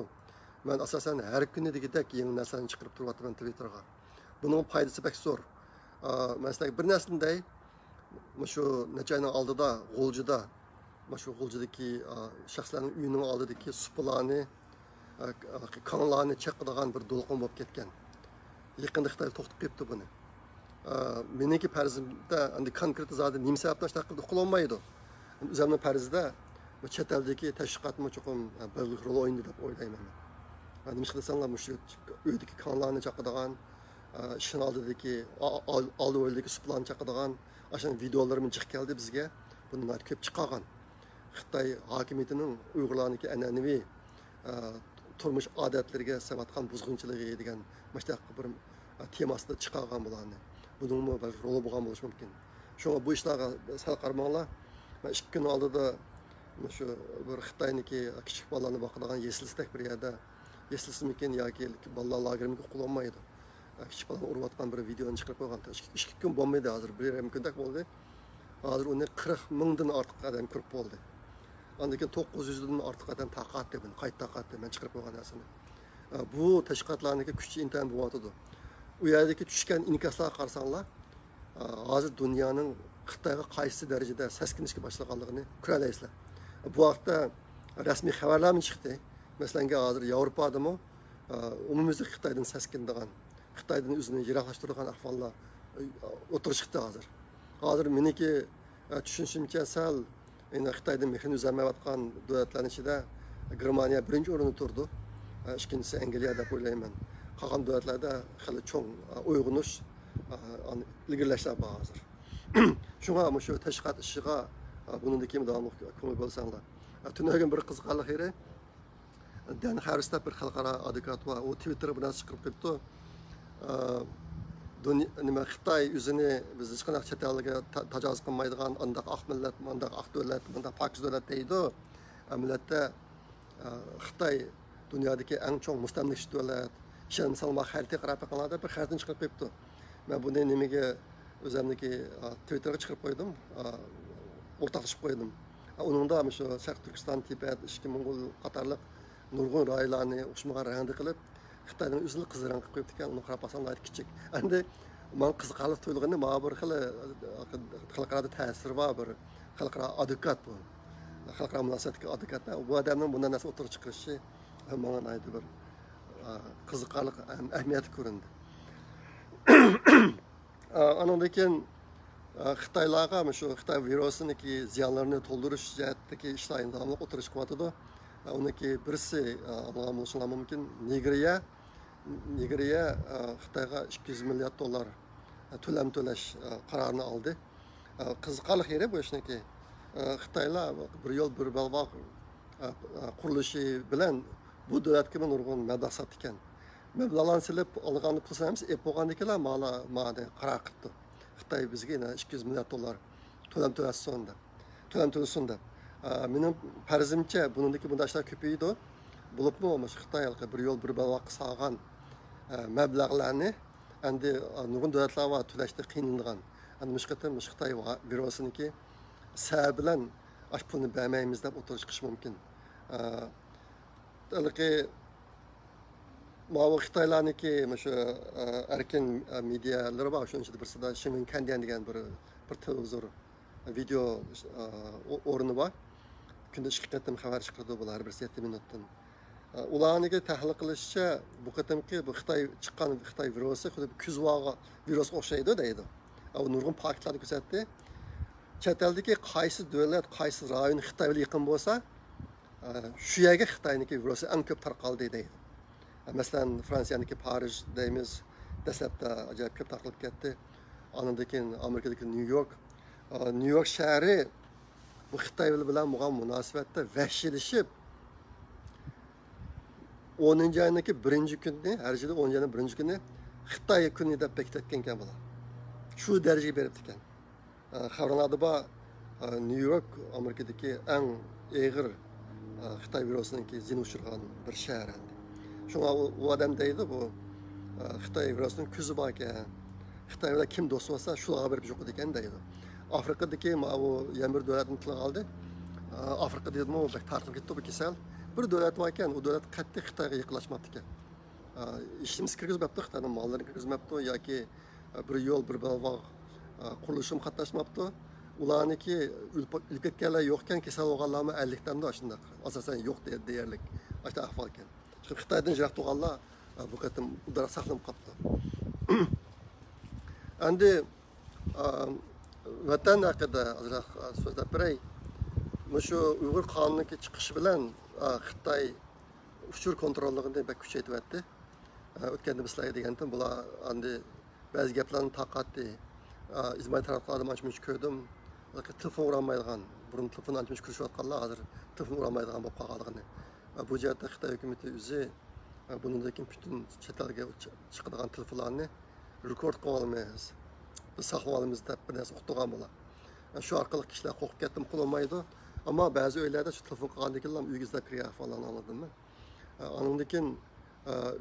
مەن ئاساسەن ھەر كۈنى دېگۈدەك يېڭى نەرسىلەرنى چىقىرىپ تۇرۇۋاتىمەن تىۋىتتېرغا. بۇنىڭ پايدىسى بەك زور. ئا، مەسىلەن، بىر نەرسىنى دەي، مۇشۇ نەچچە ئاينىڭ ئالدىدا غۇلجىدا، مۇشۇ غۇلجىدىكى، ئا، شەخسلەرنىڭ ئۆيىنىڭ ئالدىدىكى سۇپىلارنى، ئا، كاڭلارنى چېقىدىغان بىر دولقۇن بولۇپ كەتكەن. يېقىندا خىتاي توختىتىپ قويۇپتۇ بۇنى. ئا، مېنىڭكى پەرىزىمدە ئەمدى كونكرېت زادى نېمە سەۋەبتىن شۇنداق قىلدى ئۇقۇلالمايدۇ. ئۆزۈمنىڭ پەرىزىدە بۇ چەت ئەلدىكى تەشۋىقاتمۇ چوقۇم، ئا، بەلگىلىك رول ئوينىدى دەپ ئويلايمەن مەن. ئا، نېمىشقا دېسەڭلار، مۇشۇ ئۆيدىكى كاڭلارنى چاقىدىغان، ئا، ئىشىكنىڭ ئالدىدىكى، ئا-، ئا-، ئالدى ھويلىدىكى سۇپىلارنى چاقىدىغان، ئاشۇ ۋىدېئولىرىمۇ جىق كەلدى بىزگە. بۇنى ناھايىتى كۆپ چىقارغان. خىتاي ھاكىمىيىتىنىڭ ئۇيغۇرلارنىڭكى ئەنئەنىۋى، ئە، تۇرمۇش ئادەتلىرىگە سېلىۋاتقان بۇزغۇنچىلىقى دېگەن مۇشۇنداق بىر، ئە، تېما ئاستىدا چىقارغان بۇلارنى. بۇنىڭمۇ بەلكى رولى بولغان بولۇشى مۇمكىن. شۇڭا بۇ ئىشلارغا سەل قارىماڭلار. مەن ئىككى كۈن ئالدىدا مۇشۇ بىر خىتاينىڭكى كىچىك بالىلارنى باقىدىغان يېسىلىسىدەك بىر يەردە، يېسىلىسىمىكىن ياكى بالىلار لاگېرىمىكىن ئۇقۇلالمايدۇ. ئە، كىچىك بالىنى ئۇرۇۋاتقان بىر ۋىدېونى چىقىرىپ قويغان. ئىككى، ئىككى كۈن بولمىدى ھازىر، بىر يېرىم كۈندەك بولدى. ھازىر ئۇنى قىرىق مىڭدىن ئارتۇق ئادەم كۆرۈپ بولدى. ئاندىن كېيىن توققۇز يۈزدىن ئارتۇق ئادەم تارقاتتى بۇنى، قايتا تارقاتتى مەن چىقىرىپ قويغان نەرسىنى. ئە، بۇ تەشۋىقاتلارنىڭكى كۈچى ئىنتايىن بولۇۋاتىدۇ. ئۇ يەردىكى چۈشكەن ئىنكاسلارغا قارىساڭلار، ئە، ھازىر دۇنيانىڭ خىتايغا قايسى دەرىجىدە سەسكىنىشكە باشلىغانلىقىنى كۆرەلەيسىلەر. بۇ ھەقتە رەسمىي خەۋەرلەرمۇ چىقتى. مەسىلەنگە، ھازىر ياۋروپادىمۇ، ئە، ئومۇميۈزلۈك خىتايدىن سەسكىنىدىغان، خىتايدىن ئۆزىنى يىراقلاشتۇرىدىغان ئەھۋاللار، ئە، ئوتتۇرىغا چىقتى ھازىر. ھازىر مېنىڭكى، ئە، چۈشىنىشىمچە سەل، يەنە خىتايدىن مېھرىنى ئۈزەلمەيۋاتقان دۆلەتلەرنىڭ ئىچىدە گېرمانىيە بىرىنچى ئورۇندا تۇرىدۇ. ئە، ئىككىنچىسى ئەنگلىيە دەپ ئويلايمەن. قالغان دۆلەتلەردە خېلى چوڭ، ئە، ئويغىنىش، ئە، ئان-، ئىلگىرىلەشلەر بار ھازىر. شۇڭا مۇشۇ تەشۋىقات ئىشىغا، ئە، بۇنىڭدىن كېيىن داۋاملىق كۆڭۈل بۆلسەڭلار. ئە، تۈنۈگۈن بىر قىزىقارلىق يېرى، دەن خاررىس دەپ بىر خەلقئارا ئادۋوكات بار، ئۇ تىۋىتتېرغا بىر نەرسە چىقىرىپ قويۇپتۇ. ئە، دۇنيا، نېمە، خىتاي ئۆزىنى بىز ھېچقانداق چەت ئەلگە تا-، تاجاۋۇز قىلمايدىغان، ئانداق ئاق مىللەت، مۇنداق ئاق دۆلەت، مۇنداق پاكىز دۆلەت دەيدۇ. ئەمەلىيەتتە، ئە، خىتاي دۇنيادىكى ئەڭ چوڭ مۇستەملىكىچى دۆلەت. ئىشەنمىسەڭلار خەرىتىگە قاراپ بېقىڭلار دەپ بىر خەرىتىنى چىقىرىپ قويۇپتۇ. مەن بۇنى نېمىگە ئۆزۈمنىڭكى، ئا، تىۋىتتېرغا چىقىرىپ قويدۇم، ئا، ئورتاقلىشىپ قويدۇم. ئا، ئۇنىڭدا مۇشۇ شەرقىي تۈركىستان، تىبەت، ئىچكى موڭغۇل قاتارلىق نۇرغۇن رايونلارنى ئوخشىمىغان رەڭدە قىلىپ، خىتاينىڭ ئۆزىنى قىزىل رەڭ قىلىپ قويۇپتىكەن، ئۇنى قاراپ باقسام ناھايىتى كىچىك. ئەمدى ماڭا قىزىقارلىق تۇيۇلغىنى، ماڭا بىر خىل، ئا، خەلقئارادا تەسىرى بار بىر خەلقئارا ئادۋوكات بۇ. خەلقئارا مۇناسىۋەتتىكى ئادۋوكاتلار. بۇ ئادەمنىڭ بۇنداق نەرسە ئوتتۇرىغا چىقىرىشى ماڭا ناھايىتى بىر، ئا، قىزىقارلىق ھەم ئەھمىيەتلىك كۆرۈندى. ئا، ئانىڭدىن كېيىن، ئا، خىتايلارغا مۇشۇ خىتاي ۋىرۇسىنىڭكى زىيانلىرىنى تولدۇرۇش جەھەتتىكى ئىشلار داۋاملىق ئوتتۇرىغا چىقىۋاتىدۇ. ئۇنىڭكى بىرسى، ئاڭلىغان بولۇشۇڭلار مۇمكىن، نېگرىيە، نېگرىيە خىتايغا ئىككى يۈز مىليارد دوللار تۆلەم تۆلەش قارارىنى ئالدى. قىزىقارلىق يېرى بۇ ئىشنىڭكى، خىتايلار بىر يول بىر بەلباغ قۇرۇلۇشى بىلەن بۇ دۆلەتكىمۇ نۇرغۇن مەبلەغ ساپتىكەن. مەبلەغلارنى سېلىپ ئالغان پۇلسىنى ھەممىسى ئېلىپ بولغاندىن كېيىنلا مانا، مانا قارار قىپتۇ. خىتاي بىزگە يەنە ئىككى يۈز مىليارد دوللار تۆلەم تۆلەتسۇن دەپ. تۆلەم تۆلىسۇن دەپ. ئا، مېنىڭ پەرىزىمچە، بۇنىڭدىكى مۇنداق ئىشلار كۆپىيىدۇ. بولۇپمۇ مۇشۇ خىتاي ھېلىقى بىر يول، بىر بەلباغقا سالغان، ئا، مەبلەغلەرنى ئەمدى، ئا، نۇرغۇن دۆلەتلەر بار تۆلەشتە قىينىلىدىغان. ئەمدى مۇشۇ قېتىم مۇشۇ خىتاي ۋا-، ۋىرۇسىنىڭكى سەۋەبى بىلەن ئاشۇ پۇلنى بەرمەيمىز دەپ ئوتتۇرىغا چىقىشى مۇمكىن. ئا، ھېلىقى ماۋۇ خىتايلارنىڭكى مۇشۇ، ئا، ئەركىن، ئا، مېدىيالىرى بار، شۇنىڭ ئىچىدە بىرسىدە شىنۋېن كەندىيەن دېگەن بىر، بىر تېلېۋىزور، ۋىدېو، ئا، ئو-، ئورنى بار. كۈندە ئىككى قېتىم خەۋەر چىقىرىدۇ بۇلار ھەر بىرسى يەتتە مىنۇتتىن. ئا، ئۇلارنىڭكى تەھلىل قىلىشىچە، بۇ قېتىمقى بۇ خىتاي چىققان خىتاي ۋىرۇسى خۇددى بىر كۈزۈۋالغان ۋىرۇسقا ئوخشايدۇ دەيدۇ. ئا، ئۇ نۇرغۇن پاكىتلارنى كۆرسەتتى. چەت ئەلدىكى قايسى دۆلەت، قايسى رايون خىتاي بىلەن يېقىن بولسا، ئە، شۇ يەرگە خىتاينىڭكى ۋىرۇسى ئەڭ كۆپ تارقالدى دەيدۇ. ئە، مەسىلەن، فرانسىيەنىڭكى پارىژ دەيمىز، دەسلەپتە ئاجايىپ كۆپ تارقىلىپ كەتتى. ئاندىن كېيىن ئامېرىكىدىكى نيۇ يورك، ئە، نيۇ يورك شەھىرى بۇ خىتاي بىلەن بولغان مۇناسىۋەتتە ۋەھشىيلىشىپ، ئونىنچى ئاينىڭكى بىرىنچى كۈنى، ھەر يىلى ئونىنچى ئاينىڭ بىرىنچى كۈنى خىتاي كۈنى دەپ بېكىتىۋەتكەنكەن بۇلار. شۇ دەرىجىگە بېرىپتىكەن. ئە، خەۋەرلەردە بار، ئە، نيۇ يورك ئامېرىكىدىكى ئەڭ ئېغىر، ئە، خىتاي ۋىرۇسىنىڭكى زىيىنى ئۇچرىغان بىر شەھەر ئەمدى. شۇڭا ئۇ، ئۇ ئادەم دەيدۇ، بۇ، ئە، خىتاي ۋىرۇسىنىڭ كۆزى باركەن، خىتاي بىلەن كىم دوست بولسا، شۇلارغا بېرىپ يۇقىدىكەن دەيدۇ. ئافرىقىدىكى ماۋۇ يەنە بىر دۆلەتنى تىلغا ئالدى. ئە، ئافرىقىدىمۇ بەك تارقىلىپ كەتتى بۇ كېسەل. بىر دۆلەت باركەن، ئۇ دۆلەت قەتئىي خىتايغا يېقىنلاشماپتىكەن. ئە، ھېچنېمىسى كىرگۈزمەپتۇ، خىتاينىڭ ماللىرىنى كىرگۈزمەپتۇ ياكى، ئە، بىر يول، بىر بەلباغ، ئە، قۇرۇلۇشىمۇ قاتناشماپتۇ. ئۇلارنىڭكى ئۆلۈپ، ئۆلۈپ كەتكەنلەر يوقكەن، كېسەل بولغانلارمۇ ئەللىكتەمدۇ ئاشۇنداق. ئاساسەن يوق دە-، دېيەرلىك. ئاشۇنداق ئەھۋالكەن. چۈنكى خىتايدىن يىراق تۇرغانلار، ئە، بۇ قېتىم ئۇدارا ساقلىنىپ قاپتۇ. ئەمدى، ئە، ۋەتەن ھەققىدە ئازراق، ئە، سۆزلەپ بېرەي. مۇشۇ ئۇيغۇر قانۇنىنىڭكى چىقىشى بىلەن، ئە، خىتاي ئۇچۇر كونتروللۇقىنى بەك كۈچەيتىۋەتتى. ئە، ئۆتكەندە بىز سىلەرگە دېگەنتىم، بۇلار ئەمدى بەزى گەپلەرنى تارقاتتى. ئە، ئىجتىمائىي تاراتقۇلاردا مانچە مۇنچە كۆردۈم. تېلېفون ئۇرالمايدىغان، بۇرۇن تېلېفون ئانچە مۇنچە كۆرۈشۈۋاتقانلار ھازىر تېلېفون ئۇرالمايدىغان بولۇپ قالغانلىقىنى. ئە، بۇ جەھەتتە خىتاي ھۆكۈمىتى ئۆزى، ئە، بۇنىڭدىن كېيىن پۈتۈن چەت ئەلگە چى-، چىقىدىغان تېلېفونلارنى رېكورد قىلىۋالىمىز، بىز ساقلىۋالىمىز دەپ بىر نەرسە ئۇقتۇرغان بۇلار. ئە، شۇ ئارقىلىق كىشىلەر قورقۇپ كەتتىمۇ قىلالمايدۇ. ئەمما بەزى ئۆيلەردە شۇ تېلېفون قىلغاندىن كېيىنلا ئۆيگە ئىزدەپ كىرگەن ئەھۋاللارنى ئاڭلىدىم مەن. ئاندىن كېيىن،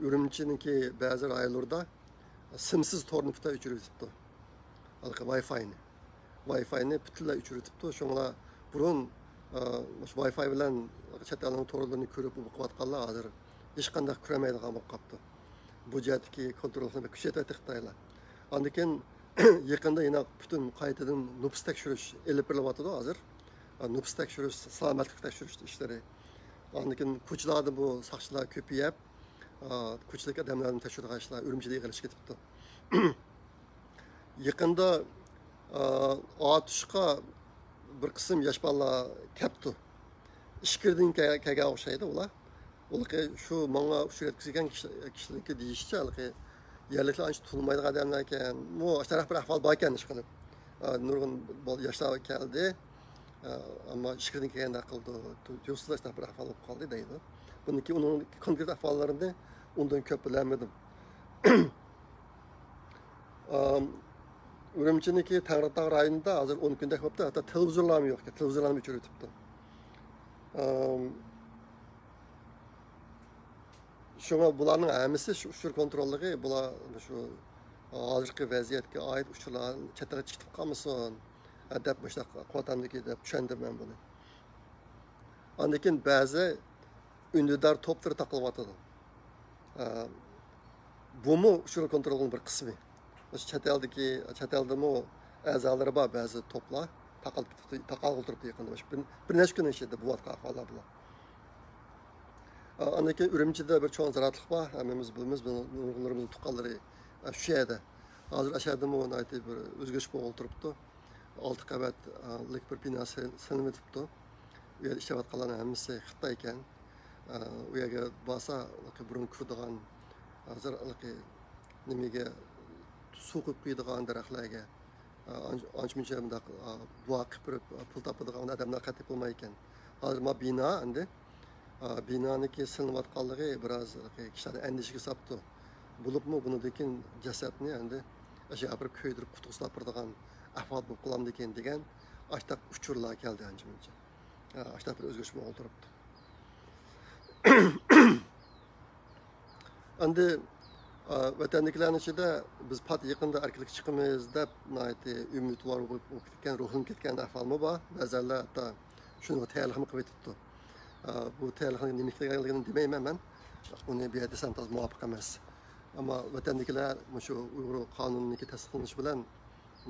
ئۈرۈمچىنىڭكى بەزى رايونلىرىدا سىمسىز تورنى پۈتۈنلەي ئۆچۈرۈۋېتىپتۇ. ھېلىقى ۋاي فاينى. ۋاي فاينى پۈتۈنلەي ئۆچۈرۈۋېتىپتۇ. شۇڭا بۇرۇن، مۇشۇ ۋاي فاي بىلەن چەت ئەلنىڭ تورلىرىنى كۆرۈپ ئوقۇۋاتقانلار ھازىر ھېچقانداق كۆرەلمەيدىغان بولۇپ قاپتۇ. بۇ جەھەتتىكى كونترولنى بەك كۈچەيتىۋەتتى خىتايلار. ئاندىن كېيىن يېقىندا يەنە پۈتۈن قايتىدىن نوپۇس تەكشۈرۈش ئېلىپ بېرىلىۋاتىدۇ ھازىر. نوپۇس تەكشۈرۈش، سالامەتلىك تەكشۈرۈش ئىشلىرى. ئاندىن كېيىن كوچىلاردا بۇ ساقچىلار كۆپىيىپ، ئا، كوچىدىكى ئادەملەرنى تەكشۈرىدىغان ئىشلار ئۈرۈمچىدە ئېغىرلىشىپ كېتىپتۇ. يېقىندا، ئا، ئاتۇشقا بىر قىسىم ياش بالىلار كەپتۇ. ئىچكىرىدىن كە-، كەلگەن ئوخشايدۇ ئۇلار. ئۇلىقى شۇ ماڭا ئۇچۇر يەتكۈزگەن كىشى-، كىشىلەرنىڭكى دېيىشىچە، ھېلىقى يەرلىكلەر ئانچە تونۇمايدىغان ئادەملەركەن. مۇ-، ئاشۇنداق بىر ئەھۋال باركەن، ئىشقىلىپ. ئا، نۇرغۇن بال-، ياشلار كەلدى. ئا، ئەمما ئىچكىرىدىن كەلگەندەك قىلدى. تۇ-، تۇيۇقسىز ئاشۇنداق بىر ئەھۋال بولۇپ قالدى دەيدۇ. بۇنىڭكى، ئۇنىڭ كونكرېت ئەھۋاللىرىنى ئۇندىن كۆپ بىلەلمىدىم. ئام، ئۈرۈمچىنىڭكى تەڭرىتاغ رايونىدا ھازىر ئون كۈندەك بوپتۇ، ھەتتا تېلېۋىزورلارمۇ يوق ئىكەن، تېلېۋىزورلارنى ئۆچۈرۈۋېتىپتۇ. ئام، شۇڭا بۇلارنىڭ ھەممىسى شۇ ئۇچۇر كونتروللۇقى، بۇلار شۇ ھازىرقى ۋەزىيەتكە ئائىت ئۇچۇرلار چەت ئەلگە چىقىپ قالمىسۇن دەپ مۇشۇنداق قىلىۋاتامدىكى دەپ چۈشەندىم مەن بۇنى. ئاندىن كېيىن بەزى ئۈندىدار توپلىرى تاقىلىۋاتىدۇ. ئە، بۇمۇ ئۇچۇر كونترولىنىڭ بىر قىسمى. مۇشۇ چەت ئەلدىكى، چەت ئەلدىمۇ ئەزالىرى بار بەزى توپلار. تاقال-، تاقالغىلى تۇرۇپتۇ يېقىندا. مۇشۇ بىر، بىر نەچچە كۈن ئىچىدە بولۇۋاتقان ئەھۋاللار بۇلار. ئە، ئاندىن كېيىن ئۈرۈمچىدە بىر چوڭ زىرائەتلىق بار. ھەممىمىز بىلىمىز، بۇ نۇرغۇنلىرىمىزنىڭ تۇغقانلىرى، ئە، شۇ يەردە. ھازىر ئاشۇ يەردىمۇ ناھايىتى بىر ئۆزگىرىش بولغىلى تۇرۇپتۇ. ئالتە قەۋەتلىك بىر بىنا سېل-، سېلىنىۋېتىپتۇ. ئۇ يەردە ئىشلەۋاتقانلارنىڭ ھەممىسى خىتايكەن. ئۇ يەرگە بارسا، بۇرۇن كۆرىدىغان، ھازىر نېمىگە، سۇ قۇيۇپ قويىدىغان دەرەخلەرگە، ئانچە مۇنچە مۇنداق دۇئا قىلىپ بېرىپ پۇل تاپىدىغان ئادەملەر قەتئىي بولمايدىكەن. ھازىر ما بىنا ئەمدى، بىنانىڭكى سېلىنىۋاتقانلىقى بىراز كىشىلەرنى ئەندىشىگە ساپتۇ. بولۇپمۇ بۇنىڭدىن كېيىن جەسەتنى ئەمدى ئاشۇ ئاپىرىپ كۆيدۈرۈپ قۇتىغا سۇلاپ بېرىدىغان ئەھۋال بولۇپ قالامدىكىن دېگەن ئاشتاق ئۇچۇرلار كەلدى ئانچە مۇنچە. ئاشتاق بىر ئۆزگىرىش بولغىلى تۇرۇپتۇ. ئەمدى، ئا، ۋەتەندىكىلەرنىڭ ئىچىدە بىز پات يېقىندا ئەركىنلىككە چىقىمىز دەپ ناھايىتى ئۈمىدۋار بولۇپ كەتكەن، روھلىنىپ كەتكەن ئەھۋالمۇ بار. بەزەنلەر ھەتتا شۇنىڭغا تەييارلىقمۇ قىلىۋېتىپتۇ. ئا، بۇ تەييارلىقنىڭ نېمە ئىكەنلىكىنى دېمەيمەن مەن. ئۇنى بۇ يەردە دېسەم تازا مۇۋاپىق ئەمەس. ئەمما ۋەتەندىكىلەر مۇشۇ ئۇيغۇر قانۇنىنىڭكى تەستىقلىنىشى بىلەن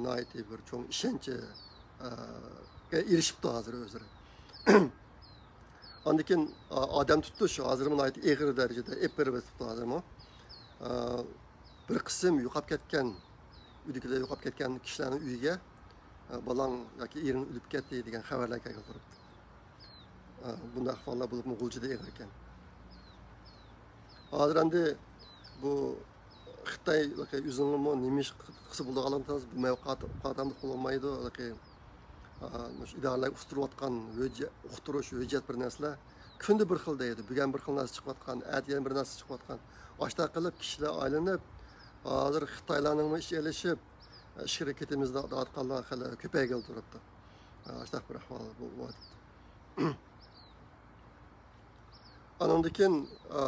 ناھايىتى بىر چوڭ ئىشەنچ، ئە، ئېرىشىپتۇ ھازىر ئۆزلىرى. ئاندىن كېيىن، ئا، ئادەم تۇتۇش ھازىرمۇ ناھايىتى ئېغىر دەرىجىدە ئېلىپ بېرىلىۋېتىپتۇ ھازىرمۇ. ئا، بىر قىسىم يوقاپ كەتكەن، ئۆيدىكىلەر يوقاپ كەتكەن كىشىلەرنىڭ ئۆيىگە، ئا، بالاڭ ياكى ئېرىڭ ئۆلۈپ كەتتى دېگەن خەۋەرلەر كەلگىلى تۇرۇپتۇ. ئا، بۇنداق ئەھۋاللار بولۇپمۇ غۇلجىدا ئېغىر ئىكەن. ھازىر ئەمدى بۇ خىتاي ئۆزىنىڭمۇ نېمە ئىش قىلسا بولىدىغانلىقىنى بۇ مەۋقەدە قىلالمايدۇ. ئا، مۇشۇ ئىدارىلەرگە ئۇقتۇرۇۋاتقان ھۆججە-، ئۇقتۇرۇش، ھۆججەت بىر نەرسىلەر كۈندە بىر خىل دەيدۇ. بۈگۈن بىر خىل نەرسە چىقىۋاتقان، ئەتە يەنە بىر نەرسە چىقىۋاتقان. ئاشۇنداق قىلىپ كىشىلەر ئايلىنىپ، ھازىر خىتايلارنىڭمۇ ئىچى ئېلىشىپ، ئىچكىرى كېتىمىز دەۋاتقانلار خېلى كۆپەيگىلى تۇرۇپتۇ. ئاشۇنداق بىر ئەھۋال بولۇۋاتىدۇ. ئانىڭدىن كېيىن، ئا،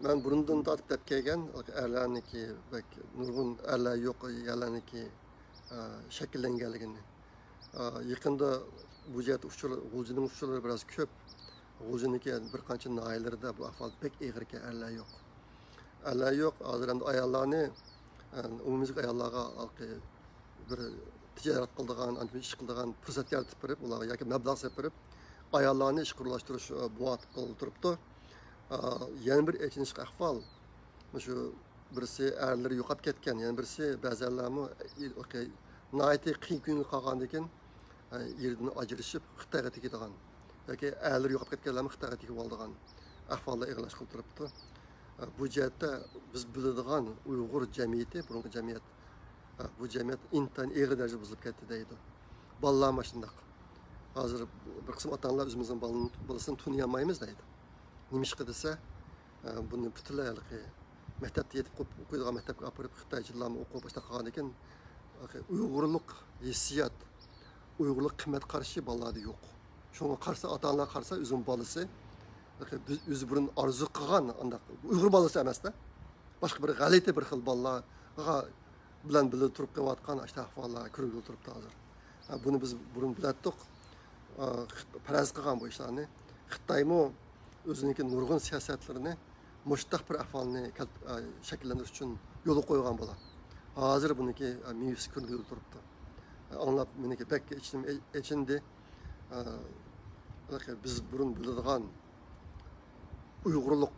مەن بۇرۇندىن تارتىپ دەپ كەلگەن ئەرلەرنىڭكى بەك نۇرغۇن ئەرلەر يوق يەرلەرنىڭكى، ئا، شەكىللەنگەنلىكىنى. ئا، يېقىندا بۇ جەھەتتە ئۇچۇر، غۇلجىنىڭ ئۇچۇرلىرى بىراز كۆپ. غۇلجىنىڭكى بىر قانچە ناھىيەلىرىدە بۇ ئەھۋال بەك ئېغىركەن، ئەرلەر يوق. ئەرلەر يوق، ھازىر ئەمدى ئاياللارنى، ئە، ئومۇميۈزلۈك ئاياللارغا ھالقى بىر تىجارەت قىلىدىغان، ئاندىن ئىش قىلىدىغان پۇرسەت يارىتىپ بېرىپ، ئۇلارغا ياكى مەبلەغ سېلىپ بېرىپ، ئاياللارنى ئىشقا ئورۇنلاشتۇرۇش، ئە، بوۋاقلىق قىلىپ تۇرۇپتۇ. ئا، يەنە بىر ئېچىنىشلىق ئەھۋال، مۇشۇ بىرسى ئەرلىرى يوقاپ كەتكەن، يەنە بىرسى بەزەنلەرمۇ، ئى، ئوكەي، ناھايىتى قىيىن كۈنگە قالغاندىن كېيىن، ئە، ئېرىدىن ئاجرىشىپ خىتايغا تېگىدىغان ياكى ئەرلىرى يوقاپ كەتكەنلەرمۇ خىتايغا تېگىۋالىدىغان ئەھۋاللار ئېغىرلاشقىلى تۇرۇپتۇ. ئە، بۇ جەھەتتە بىز بىلىدىغان ئۇيغۇر جەمئىيىتى، بۇرۇنقى جەمئىيەت، ئە، بۇ جەمئىيەت ئىنتايىن ئېغىر دەرىجىدە بۇزۇلۇپ كەتتى دەيدۇ. بالىلارمۇ شۇنداق. ھازىر بىر قىسىم ئاتا-ئانىلار ئۆزىمىزنىڭ بالىنى، بالىسىنى تونۇيالمايمىز دەيدۇ. نېمىشقا دېسە، ئە، بۇنى پۈتۈنلەي ھېلىقى مەكتەپتە يېتىپ ئوقۇيدىغان مەكتەپكە ئاپىرىپ، خىتايچىلارمۇ ئوقۇپ باشلاپ قالغاندىن كېيىن، ئۇيغۇرلۇق ھېسسىيات، ئۇيغۇرلۇق قىممەت قارىشى بالىلاردا يوق. شۇڭا قارىسا، ئاتا-ئانىلار قارىسا، ئۆزىنىڭ بالىسى بىز ئۆزى بۇرۇن ئارزۇ قىلغان ئانداق ئۇيغۇر بالىسى ئەمەستە، باشقا بىر غەلىتە بىر خىل بالىلارغا بىلەن بىللە تۇرۇپ قېلىۋاتقان ئاشۇنداق ئەھۋاللار كۆرگىلى تۇرۇپتۇ ھازىر. ھە، بۇنى بىز بۇرۇن بىلەتتۇق. ئا، خىت-، پەرەز قىلغان بۇ ئىشلارنى. خىتايمۇ ئۆزىنىڭكى نۇرغۇن سىياسەتلىرىنى مۇشۇنداق بىر ئەھۋالنى كەلت-، ئا، شەكىللەندۈرۈش ئۈچۈن يولغا قويغان بۇلار. ھازىر بۇنىڭكى، ئا، مېۋىسى كۆرۈنگىلى تۇرۇپتۇ. ئا، ئاڭلاپ مېنىڭكى بەك ئىچىم ئې-، ئېچىندى. ئا، بىز بۇرۇن بىلىدىغان ئۇيغۇرلۇق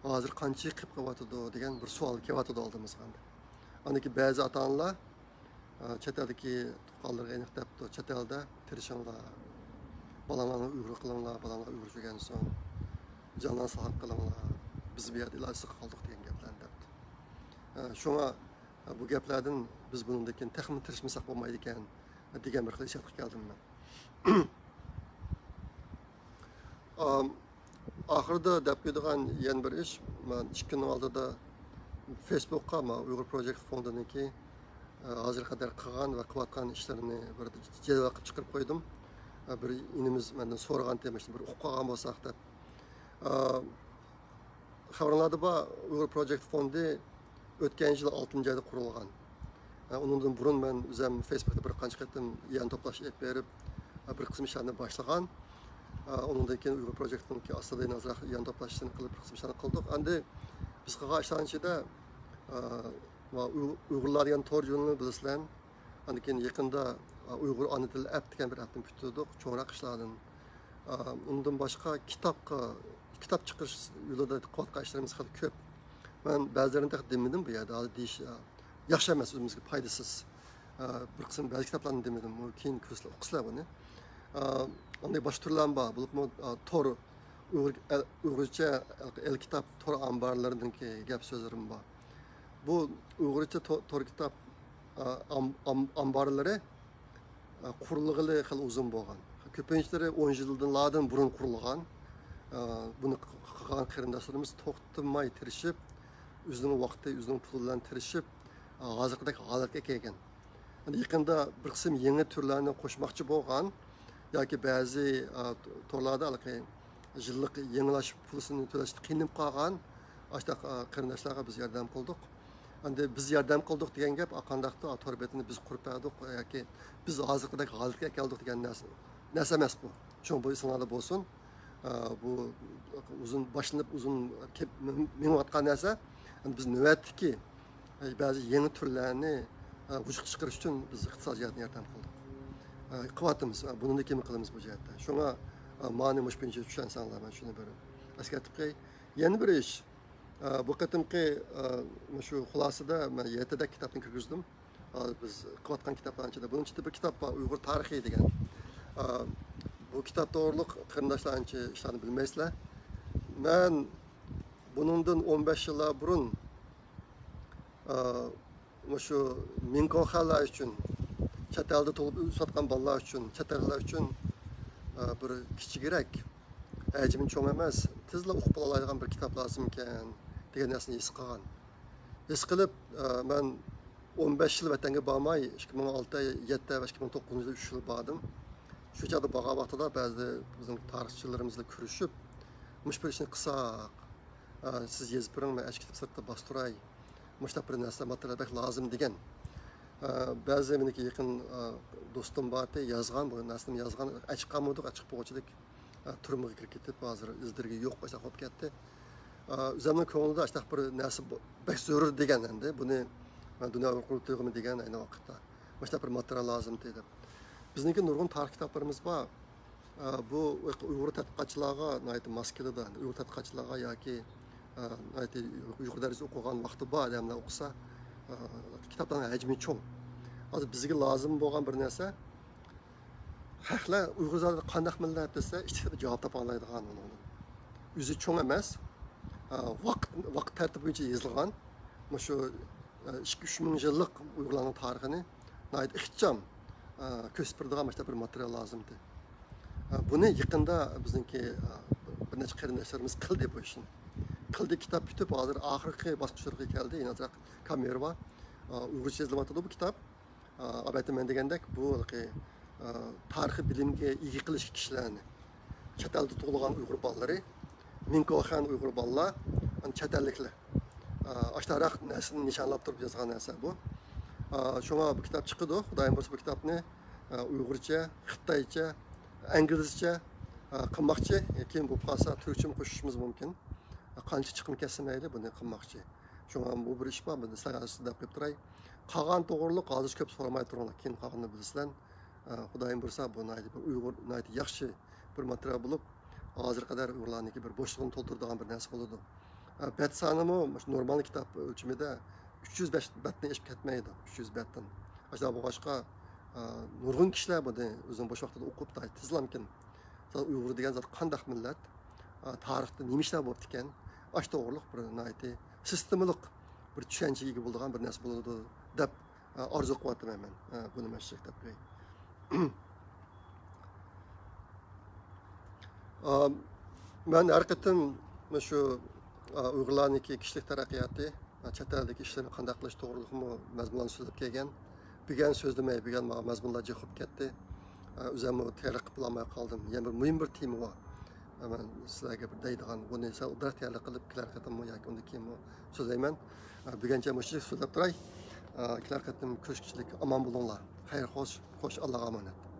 ھازىر قانچىلىك قېلىپ قېلىۋاتىدۇ دېگەن بىر سوئال كېلىۋاتىدۇ ئالدىمىزغا ئەمدى. ئاندىن كېيىن بەزى ئاتا-ئانىلار، ئا، چەت ئەلدىكى تۇغقانلىرىغا ئېنىق دەپتۇ، چەت ئەلدە تىرىشىڭلار، بالاڭلارنى ئۇيغۇر قىلىڭلار، بالاڭلار ئۇيغۇرچە ئۆگەنسۇن، جانلارنى ساقلىق قىلىڭلار، بىز بۇ يەردە ئىلاجسىز قالدۇق دېگەن گەپلەرنى دەپتۇ. ئا، شۇڭا، ئا، بۇ گەپلەردىن بىز بۇنىڭدىن كېيىن تېخىمۇ تىرىشمىساق بولمايدىكەن دېگەن بىر خىل ھېسسىياتقا كەلدىم مەن. ئام، ئاخىرىدا دەپ قويىدىغان يەنە بىر ئىش، مەن ئىككى كۈننىڭ ئالدىدا فېيسبۇكقا مانا ئۇيغۇر پروجېكت فوندىنىڭكى، ئە، ھازىرغا قەدەر قىلغان ۋە قىلىۋاتقان ئىشلىرىنى بىر جەدۋەل قىلىپ چىقىرىپ قويدۇم. ئە، بىر ئىنىمىز مەندىن سورىغانتى، مۇشۇنى بىر ئۇقۇپ قالغان بولساق دەپ. ئە، خەۋىرىڭلاردا بار، ئۇيغۇر پروجېكت فوندى ئۆتكەن يىل ئالتىنچى ئايدا قۇرۇلغان. ئۇنىڭدىن بۇرۇن مەن ئۆزۈم فېيسبۇكتا بىر قانچە قېتىم يەنە توپلاش ئېلىپ بېرىپ، بىر قىسىم ئىشلارنى باشلىغان. ئۇنىڭدىن كېيىن ئۇيغۇر پروجېكتىنىڭكى ئاستىدا يەنە ئازراق يەنە توپلاش ئىشلىرىنى قىلىپ، بىر قىسىم ئىشلارنى قىلدۇق. ئەمدى بىز قىلغان ئىشلارنىڭ ئىچىدە، ئۇيغۇرلار دېگەن تور ژۇرنىلىنى بىلىسىلەر. ئاندىن كېيىن يېقىندا، ئا، ئۇيغۇر ئانا تىلى ئەپ دېگەن بىر ئەپنى پۈتتۈردۇق، چوڭراق ئىشلاردىن. ئا، ئۇندىن باشقا كىتابقا، كىتاب چىقىرىش يولىدا قىلىۋاتقان ئىشلىرىمىز خېلى كۆپ. مەن بەزىلىرىنى تېخى دېمىدىم بۇ يەردە، ھازىر دېيىش، ئا، ياخشى ئەمەس، ئۆزىمىزگە پايدىسىز. ئا، بىر قىسىم بەزى كىتابلارنى دېمىدىم، ئۇ كېيىن كۆرسىلەر، ئوقۇسىلەر بۇنى. ئا، ئاندىن باشقا تۈرلەرمۇ بار، بولۇپمۇ، ئا، تور، ئۇيغۇر، ئەل-، ئۇيغۇرچە ئەل كىتاب تور ئامبارلىرىنىڭكى گەپ سۆزلىرىمۇ بار. بۇ ئۇيغۇرچە تو-، تور كىتاب، ئا، ئام-، ئام-، ئامبارلىرى، ئا، قۇرۇلغىلى خېلى ئۇزۇن بولغان. كۆپىنچىلىرى ئون يىلدىن بۇرۇن قۇرۇلغان. ئا، بۇنى ق-، قىلغان قېرىنداشلىرىمىز توختىماي تىرىشىپ، ئۆزىنىڭ ۋاقتى، ئۆزىنىڭ پۇلى بىلەن تىرىشىپ، ئا، ھازىرقىدەك ھالەتكە كەلگەن. ئەمدى يېقىندا بىر قىسىم يېڭى تۈرلەرنى قوشماقچى بولغان ياكى بەزى، ئا، تورلاردا ھېلىقى يىللىق يېڭىلاش پۇلىسىنى تۆلەشتە قىينىلىپ قالغان ئاشۇنداق، ئا، قېرىنداشلارغا بىز ياردەم قىلدۇق. ئەمدى بىز ياردەم قىلدۇق دېگەن گەپ، ئا، قانداقتۇ، ئا، تور بېتىنى بىز قۇرۇپ بەردۇق ياكى بىز ھازىرقىدەك ھالەتكە ئەكەلدۇق دېگەن نەرسە، نەرسە ئەمەس بۇ. شۇڭا بۇ ئېسىڭلاردا بولسۇن. ئا، بۇ ئۇزۇن باشلىنىپ، ئۇزۇن كېپ-، مېڭىۋاتقان نەرسە. ئەمدى بىز نۆۋەتتىكى، ئا، بەزى يېڭى تۈرلەرنى، ئا، ۋۇجۇدقا چىقىرىش ئۈچۈن بىز ئىقتىسادىي جەھەتتىن ياردەم قىلدۇق. ئا، قىلىۋاتىمىز. ئا، بۇنىڭدىن كېيىن قىلىمىز بۇ جەھەتتە. شۇڭا، ئا، مانى مۇشۇ بويىچە چۈشەنسەڭلار، مەن شۇنى بىر ئەسكەرتىپ قوياي. يەنە بىر ئىش، ئا، بۇ قېتىمقى، ئا، مۇشۇ خۇلاسىدا مەن يەتتە دەك كىتابنى كىرگۈزدۈم. ھازىر بىز قىلىۋاتقان كىتابلارنىڭ ئىچىدە، بۇنىڭ ئىچىدە بىر كىتاب بار، ئۇيغۇر تارىخى دېگەن. ئا، بۇ كىتاب توغرۇلۇق قېرىنداشلار ئانچە ئىشلارنى بىلمەيسىلەر. مەن بۇنىڭدىن ئون بەش يىللار بۇرۇن، ئا، مۇشۇ مىڭكوخەنلەر ئۈچۈن، چەت ئەلدە تۇغۇلۇپ ئۆسۈۋاتقان بالىلار ئۈچۈن، چەت ئەللىكلەر ئۈچۈن، ئا، بىر كىچىكرەك، ھەجمى چوڭ ئەمەس، تېزلا ئوقۇپ بولالايدىغان بىر كىتاب لازىمكەن دېگەن نەرسىنى ھېس قىلغان. ھېس قىلىپ، ئە، مەن ئون بەش يىل ۋەتەنگە بارماي، ئىككى مىڭ ئالتە، يەتتە ۋە ئىككى مىڭ توققۇزىنچى يىل ئۈچ يىل باردىم. شۇ چاغدا بارغان ۋاقتىدا بەزى بىزنىڭ تارىخچىلىرىمىز بىلەن كۆرۈشۈپ، مۇشۇ بىر ئىشنى قىلساق، ئە، سىز يېزىپ بېرىڭ، مەن ئەچ كىتاب سىرتتا باستۇراي. مۇشۇنداق بىر نەرسە، ماتېرىيال بەك لازىم دېگەن. ئە، بەزى مېنىڭكى يېقىن، ئە، دوستۇم بار ئىدى، يازغان، بۇ نەرسىنى يازغان، ئەچىققانمىدۇق، ئەچىقىپ بولغۇچىدەك، ئە، تۈرمىگە كىرىپ كېتىپ، ھازىر ئىزلىرىگە يوق، ئاشۇنداق بولۇپ كەتتى. ئە، ئۆزۈمنىڭ كۆڭلىدە ئاشۇنداق بىر نەرسە بو-، بەك زۆرۈر دېگەن ئەمدى. بۇنى مەن دۇنيا ئۇيغۇر قۇرۇلتىيىغىمۇ دېگەن ئەينى ۋاقىتتا. مۇشۇنداق بىر ماتېرىيال لازىم دېدى. بىزنىڭكى نۇرغۇن تارىخ كىتابلىرىمىز بار. ئە، بۇ ئۇيغۇر تەتقىقاتچىلارغا ناھايىتى ماس كېلىدۇ. ئۇيغۇر تەتقىقاتچىلارغا ياكى، ئە، ناھايىتى يۇقىرى دەرىجىدە ئوقۇغان ۋاقتى بار ئادەملەر ئوقۇسا، ئە، كىتابلارنىڭ ھەجمى چوڭ. ھازىر بىزگە لازىم بولغان بىر نەرسە، خەقلەر ئۇيغۇر زادى قانداق مىللەت دېسە، ئىچىدە جاۋاب تاپالايدىغان ئۇنىڭ. ئۆزى چوڭ ئەمەس، ئە، ۋاقىت، ۋاقىت تەرتىپى بويىچە يېزىلغان، مۇشۇ، ئە، ئىككى، ئۈچ مىڭ يىللىق ئۇيغۇرلارنىڭ تارىخىنى ناھايىتى ئىخچام، ئە، كۆرسىتىپ بېرىدىغان مۇشۇنداق بىر ماتېرىيال لازىمدى. ئە، بۇنى يېقىندا بىزنىڭكى، ئە، بىر نەچچە قېرىنداشلىرىمىز قىلدى بۇ ئىشنى. قىلدى، كىتاب پۈتۈپ، ھازىر ئاخىرقى باسقۇچلىرىغا كەلدى. يەنە ئازراق كامېرا بار. ئە، ئۇيغۇرچە يېزىلىۋاتىدۇ بۇ كىتاب. ئە، ئەلۋەتتە، مەن دېگەندەك، بۇ، ئە، تارىخىي بىلىمگە ئىگە قىلىش كىشىلەرنى، چەت ئەلدە تۇغۇلغان ئۇيغۇر بالىلىرى، مىڭكوخەن ئۇيغۇر بالىلار، ئەنە چەت ئەللىكلەر. ئە، ئاشۇنداق نەرسىنى نىشانلاپ تۇرۇپ يازغان نەرسە بۇ. ئە، شۇڭا بۇ كىتاب چىقىدۇ. خۇدايىم بۇيرۇسا بۇ كىتابنى، ئە، ئۇيغۇرچە، خىتايچە، ئىنگلىزچە، ئە، قىلماقچى. كېيىن بولۇپ قالسا تۈركچىمۇ قوشۇشىمىز مۇمكىن. قانچە چىقىم كەتسە مەيلى، بۇنى قىلماقچى. شۇڭا بۇ بىر ئىش بار، بۇنى سىلەرگە دەپ قويۇپ تۇراي. قالغان توغرۇلۇق ھازىر كۆپ سورىماي تۇرۇڭلار، كېيىن قالغىنىنى بىلىسىلەر. ئە، خۇدايىم بۇيرۇسا، بۇ ناھايىتى بىر ئۇيغۇر، ناھايىتى ياخشى بىر ماتېرىيال بولۇپ، ھازىرغا قەدەر ئۇيغۇرلارنىڭكى بىر بوشلۇقىنى تولدۇرىدىغان بىر نەرسە بولىدۇ. ئە، بەت سانىمۇ مۇشۇ نورمال كىتاب ئۆلچىمىدە ئۈچ يۈز بەت، بەتتىن ئېشىپ كەتمەيدۇ، ئۈچ يۈز بەتتىن. ئاشۇنداق بولغاچقا، ئە، نۇرغۇن كىشىلەر بۇنى ئۆزىنىڭ بوش ۋاقتىدا ئوقۇپ، ناھايىتى تېزلامكىن. مىسال، ئۇيغۇر دېگەن زات قانداق مىللەت؟ ئە، تارىختا نېمە ئىشلار بوپتىكەن؟ ئاشۇ توغرۇلۇق بىر ناھايىتى سىستېمىلىق بىر چۈشەنچىگە ئىگە بولىدىغان بىر نەرسە بولىدۇ دەپ، ئە، ئارزۇ قىلىۋاتىمەن مەن. ئە، بۇنى مەن شۇ دەپ قوياي. ئە، مەن ھەر قېتىم مۇشۇ، ئە، ئۇيغۇرلارنىڭكى كىشىلىك تەرەققىياتى، ئە، چەت ئەلدىكى ئىشلىرىنى قانداق قىلىش توغرۇلۇقمۇ مەزمۇنلارنى سۆزلەپ كەلگەن. بۈگۈن سۆزلىمەي، بۈگۈن ماڭا مەزمۇنلار جىق بولۇپ كەتتى. ئە، ئۆزۈممۇ تەييارلىق قىلىپ بولالماي قالدىم. يەنە بىر مۇھىم بىر تېما بار. ئە، مەن سىلەرگە بىر دەيدىغان، بۇنى سەل ئازراق تەييارلىق قىلىپ، كېلەر قېتىممۇ ياكى ئۇندىن كېيىنمۇ سۆزلەيمەن. ئە، بۈگۈنچە مۇشۇ سۆزلەپ تۇراي. ئە، كېلەر قېتىم كۆرۈشكىچىلىك ئامان بولۇڭلار. خەير خوش، خوش، ئاللاغا ئامانەت.